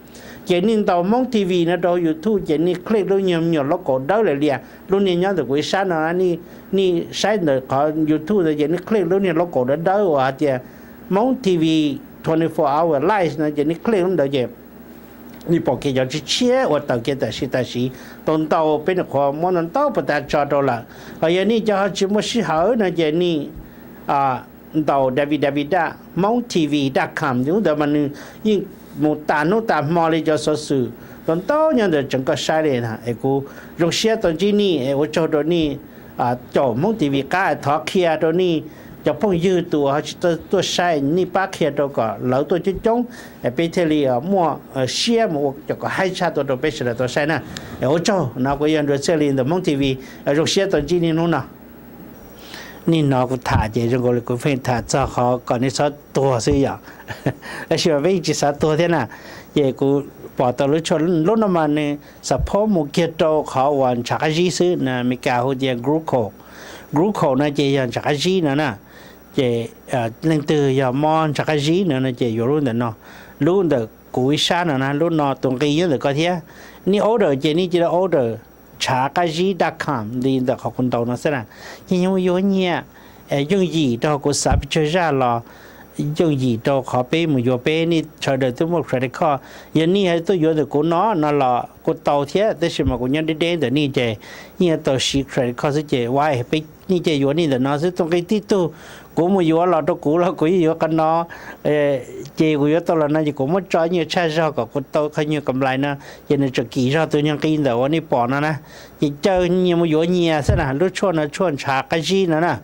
ces nej ntaus Hmoob T V no rau hauv YouTube ces nej click lub nyuag me nyuam logo dawb lias lias lub niag nyob ntawm kuv ib sab no, nej saib ntawm qhov YouTube ntawd ces nej click lub niag logo dawb dawb uas hais tias Hmoob T V twenty four hour live no ces nej click lub ntawd ces nej pom kiag cov tshiab tshiab uas tawm kiag tam sim tam sim tau ntau, peb nyuam qhuav muab ntau ntau puas tas tso rau lawm. Hos yog nej cov ho tsis muaj sij hawm no ces nej ntaus www dot hmongtv dot com, ntawd mas nws yeej mus tas hnub tas hmo li cov xov xwm tau ntau nyob ntawd tseem koj saib li na. Es kuv zoo siab tau ntsib nej, es ua tsaug rau nej caum Hmoob T V qab, thov qhia rau nej cov phooj ywg tus uas ho tsis tuaj saib, nej pab qhia rau kom lawv tuaj coob coob, peb thiaj li muaj siab mus ua cov kom haib tshaj tuaj rau peb sawv daws tau saib na. Es ua tsaug no kuv yog Nruas Txhiaj Lis ntawm Hmoob T V, zoo siab tau ntsib nej hnub no. Nej hnov kuv tham ces zoo nkaus li kuv pheej tham txog qhov kom nej txhob tuag xwb yom. Tab sis mas peb yeej tsis xav tuag thiab na. Ces kuv pom tau lub tshuaj lub no mas nws suppose mus kiag rau qhov uas ntshav qab zib xwb na, Meskas hu tias glucose. Glucose no ces yog ntshav qab zib no na. Ces leej twg yog mob ntshav qab zib no no ces yuav lub ntawm no, lub ntawm kuv ib sab no na, lub no tus nqi nyob ntawm ko thiab. Nej order ces nej cia li order ntshav qab zib dot com li ntawm qhov kuv ntaus no xwb na. Ces yog yuav nyiaj yooj yim rau kuv xav pes tsawg zaj los yooj yim rau qhov peb mus yuav, peb nej sawv daws twb muaj credit card. Yog nej tuaj yuav ntawm kuv no no los kuj tau thiab, tab sis mas kuv nyob deb deb ntawm nej ces yeej yuav tau siv credit card xwb ces ua peb nej cia yuav nej ntawm no xwb. Tus nqi tib tug kuv mus yuav los rau kuv los kuv yeej yuav qhov no, ces kuv yuav tau los no ces kuv muab tso nyuag tshaj zog kom kuv tau qhov nyuag kam nplais no, ces nws tseem kim zog tus nyuag nqi ntawm uas nej pom no na. Ces caw nyias mus yuav nyias xwb na, lub tshuaj no tshuaj ntshav qab zib no na.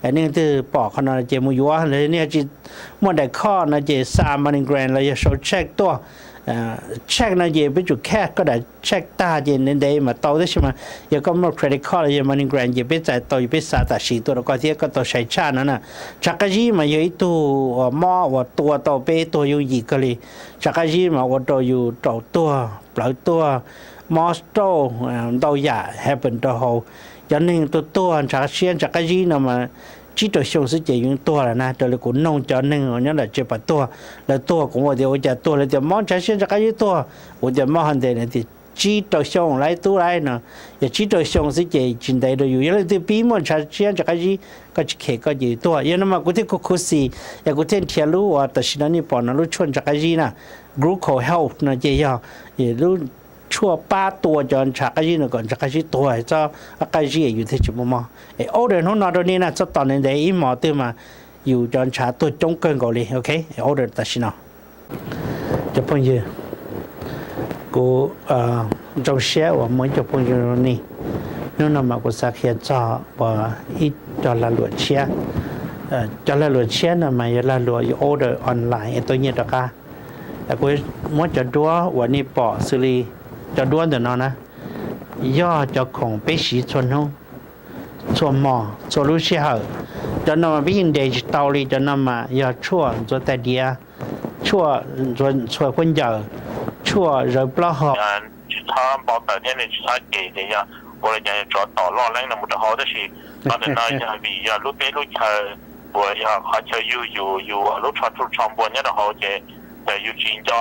Nej twg pom qhov no ces mus yuav, nej tsis muaj daim khoj no ces xa MoneyGram los yog sau check tuaj. Check no ces peb tsum cash, koj dam check tag ces ntev ntev mam tau, tab sis mas yog koj muaj credit card los yog MoneyGram ces peb txais tau, peb xa tam sim tuaj rau koj thiab koj tau sai tshaj no na. Ntshav qab zib mas yog ib tug mob uas tua tau peb tuag yooj yim kawg li. Ntshav qab zib mas ua rau yus raum tuag, plawv tuag, mob stroke, ntau yam happen rau hauv. Cov neeg tuag tuag ntshav siab ntshav qab zib no mas tsib rau xyoo xwb ces yeej tuag lawm na. Raws li kuv noog cov neeg nyob nram tsev pom tuag, lawv tuag kuv tias ua cas tuag, lawv tias mob ntshav siab ntshav qab zib tuag. Kuv tias mob ho ntev, lawv tias tsib rau xyoo lauj tub lauj no. Yog tsib rau xyoo xwb ces tsis ntev rau yus. Yog leej twg pib muaj ntshav siab ntshav qab zib, koj tsis khem koj ces tuag. Yog no mas kuv thiaj khuv khuv xim, yog kuv thiaj nrhiav lub uas tam sim no nej pom no lub tshuaj ntshav qab zib na, Glucose Health no ces yog lub tshuaj pab tua cov ntshav qab zib no kom ntshav qab zib tuag, txhob qab zib yus thiaj tsis muaj mob. Es order hnub no rau nej na, txhob tos ntev ntev, ib hmos twg mas yus cov ntshav tuag coob kawg nkaus li. Ok, order tam sim no. Cov phooj ywg, kuv zoo siab uas muaj ib co phooj ywg ni. Hnub no mas kuv xav qhia txog uas ib co lag luam tshiab. Cov lag luam tshiab no mas yog lag luam yus order online es tau nyiaj rov qab. Kuv muab cov duab uas nej pom xws li cov duab ntawm no na, yog cov khoom peb siv txhua hnub, txhua hmo, txhua lub sij hawm. Cov no mas peb yeej ntes tsis tau li, cov no mas yog tshuaj ntxuav tais diav, tshuaj ntxhua khaub ncaws, tshuaj zawv plaub hau. Tsis txhob npau taws thiab nej tsis txhob cem tias yog ua li cas tsov tom loj leeb no mus rau hauv, tab sis qhov ntawm no yog vim yog lub teb lub chaw uas yog qhov chaw yug yus, yus lub tsho ruj tsho npua nyob rau hauv ces yus tsis nco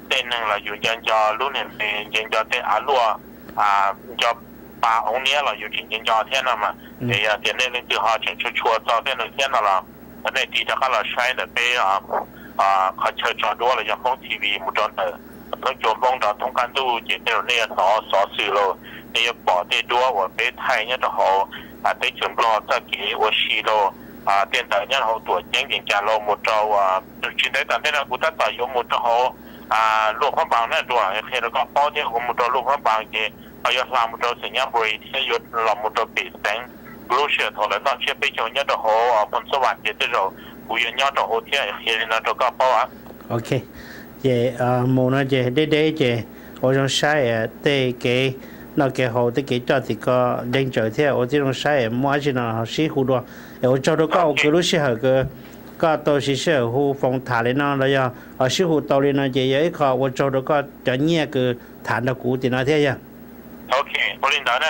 tej neeg los yus nco nco lub niag npe, nco nco tej av luaj, nco pa hoob niab los yus tsis nco nco thiab no mas. Es yog tias nej leej twg ho tseem tshua tshua txog tej no thiab no los nej tig rov qab los saib ntawm peb qhov chaw tso duab los yog Hmoob T V mus rau ntawm thoob cua Hmoob nrov thoob qab ntuj ces tej zaum nej yuav hnov xov xwm los nej yuav pom tej duab uas peb thaij nyob rau hauv teb chaws Nplog txoj kev ua si los tej ntawd nyob rau hauv Tuam Ceeb ces cas los mus rau tsis ntev tom ntej no kuv tab tom yuav mus rau hauv Luaj Phab Npas na, rau qhia rau koj paub thiab, kuv mus rau Luaj Phab Npas ces ho yuav hla mus rau Xeem Nyab Npus thiab yuav los mus rau pem xeev. Kuv lub sij hawm thaum lawv noj tsiab peb caug nyob rau hauv Phoo Xab Vam ces tej zaum kuv yuav nyob rau hauv thiab, qhia li no rau koj paub. Ok, ces mus no ces deb deb ces ua zoo saib tej kev noj kev haus, tej kev coj tim ko nceeg tsawv thiab ua tib zoo saib muaj dab tsi no ho sib hu dua. Es ua tsaug rau koj ua kws lub sij hawm kws koj tau siv sij hawm hu foos tham li no los yog ho sib hu tau li no ces yog ib qho ua tsaug rau koj cov nyiaj kws tham nrog kuv tim no thiab yog. Ok, ua li ntawd.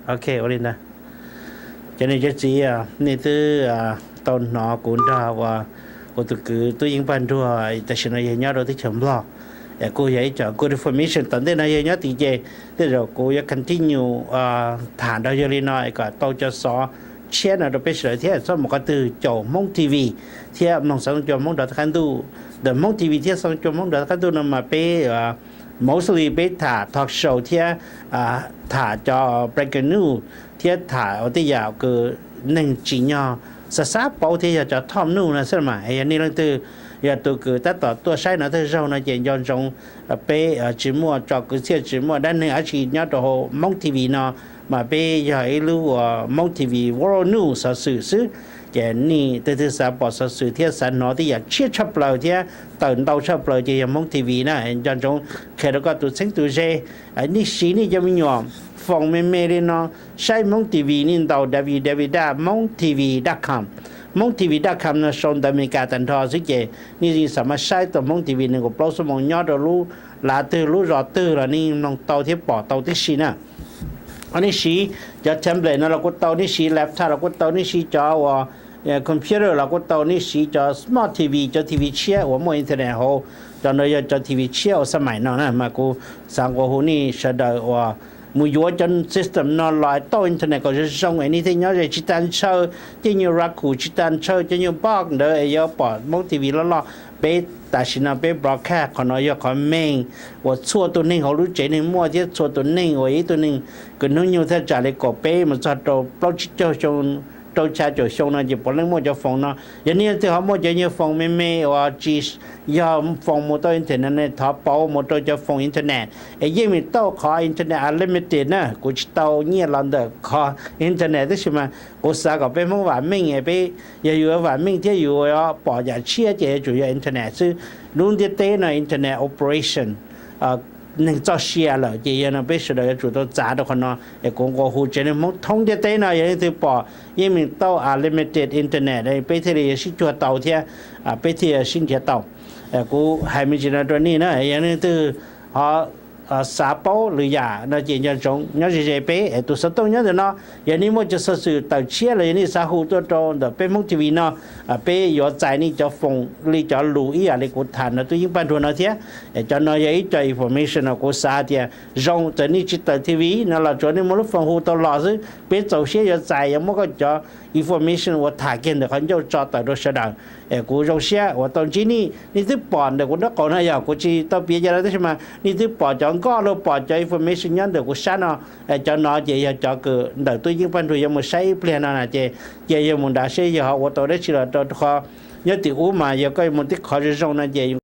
Ok, ua li ntawd. Cov niam cov txiv, nej twb tau hnov kuv nrog uas kuv tus kwv Tub Yeeb Paj Nruag tam sim no yog nyob rau teb chaws Nplog, kuj yog ib co good information. Tom ntej no yog nyob tim ces tej zaum kuv yuav continue tham nrog yawg li no es kom tau cov xov tshiab no rau peb sawv daws thiab txhob mus qhov twg, caum Hmoob T V thiab mloog xov tooj cua Hmoob nrov thoob qab ntuj. Ntawm Hmoob T V thiab xov tooj cua Hmoob nrov thoob qab ntuj no mas peb mostly peb tham talk show thiab tham cov breaking news thiab tham ua tej yam kws neeg tsim nyog xav xav paub thiab yog cov top news no xwb mas. Yog nej leej twg yog tus kws tab tom tuaj saib no thawj zaug no ces nco ntsoov peb tsis muaj tso kwv txhiaj, tsis muaj dab neeg dab tsi nyob rau hauv Hmoob T V no, mas peb yog ib lub uas Hmoob T V world news xov xwm xwb. Ces nej leej twg xav pom xov xwm thiab xav hnov tej yam tshiab tshaj plaws thiab tawm ntau tshaj plaws ces yog Hmoob T V na. Nco ntsoov qhia rau koj tus txheeb tus ze, nej siv nej cov me nyuam foos me me li no saib Hmoob T V nej ntaus w w w dot hmongtv dot com. Hmoob T V dot com no sau ntawv Amelikas tag nrho xwb ces nej yeej xav mas saib tau Hmoob T V nees nkaum plaub xuab moos nyob rau lub lav twg lub zos twg los nej mloog tau thiab pom tau tib si na. Nej siv cov tablet no los kuj tau, nej siv laptop los kuj tau, nej siv cov uas computer los kuj tau, nej siv cov smart T V, cov T V tshiab uas muaj internet hauv. Cov no yog cov T V tshiab uas xab maim no na mas kuv xav nqua hu nej sawv daws uas mus yuav cov system no los tauj internet kom zoo zoo es nej thiaj nyob ze tsis tas ntshaw, cov nyuag Roku tsis tas ntshaw, cov nyuag box ntawd es yuav pom Hmoob T V loj loj. Peb tam sim no peb broadcast qhov no yog qhov main uas txhua tus neeg hauv lub tsev neeg muaj thiab txhua tus neeg uas ib tug neeg kws hnub nyoog thaj tsam li kaum peb mus txog rau plaub tsib caug xyoo, rau xya caum xyoo no ces puav leej muaj cov foos no. Yog nej leej twg ho muaj cov nyuag foos me me uas tsis yog foos mus tau internet ne, thov pauv mus rau cov foos internet es yeej meem tauj qhov internet unlimited na. Kuv tsis tau nyiaj los ntawm qhov internet tab sis mas kuv xav kom peb Hmoob vam meej es peb yog yus vam meej thiab yus pom yam tshiab ces yuav tsum yog internet xwb. Lub ntiaj teb no internet operation neeg txoj sia lawm ces yog no peb sawv daws yuav tsum tau txav rau qhov no. Es kuv nqua hu tsev neeg Hmoob thoob ntiaj teb no yog leej twg pom yeej meem tauj unlimited internet peb thiaj li yuav sib cuag tau thiab peb thiaj yuav sib nrhiav tau. Kuv hais me ntsis no rau nej na, yog leej twg ho xav paub lwm yam no ces nco ntsoov nyob ze ze peb es tus xov tooj nyob ntawm no. Yog nej muaj cov xov xwm tawm tshiab los yog nej xav hu tuaj rau ntawm peb Hmoob T V no, peb yuav txais nej cov foos li cov lus ib yam li kuv tham no tub yeeb paj nruag no thiab. Cov no yog ib co information no kuv xav tias zoo, txawm nej tsis tawm T V no los tsuav nej muaj lub foos hu tau los xwb, peb txaus siab yuav txais yuav muab koj cov information uas tham kiag ntawm qhov ncauj tso tawm rau sawv daws. Kuv zoo siab uas tau ntsib nej, nej twb pom ntawm kuv nraub qaum no, yog kuv tsis tau piav cov no tab sis mas nej twb pom cov nkoj los pom cov information nyob ntawm kuv sab no. Cov no ces yog cov kws ntawm tub yeeb paj nruag yuav mus saib ib pliag no na ces cia yawg mus nrad seb yawg ho ua tau dab tsi los rau qhov nyob tim ub mas yog koj mus tib qhov zoo zoo no ces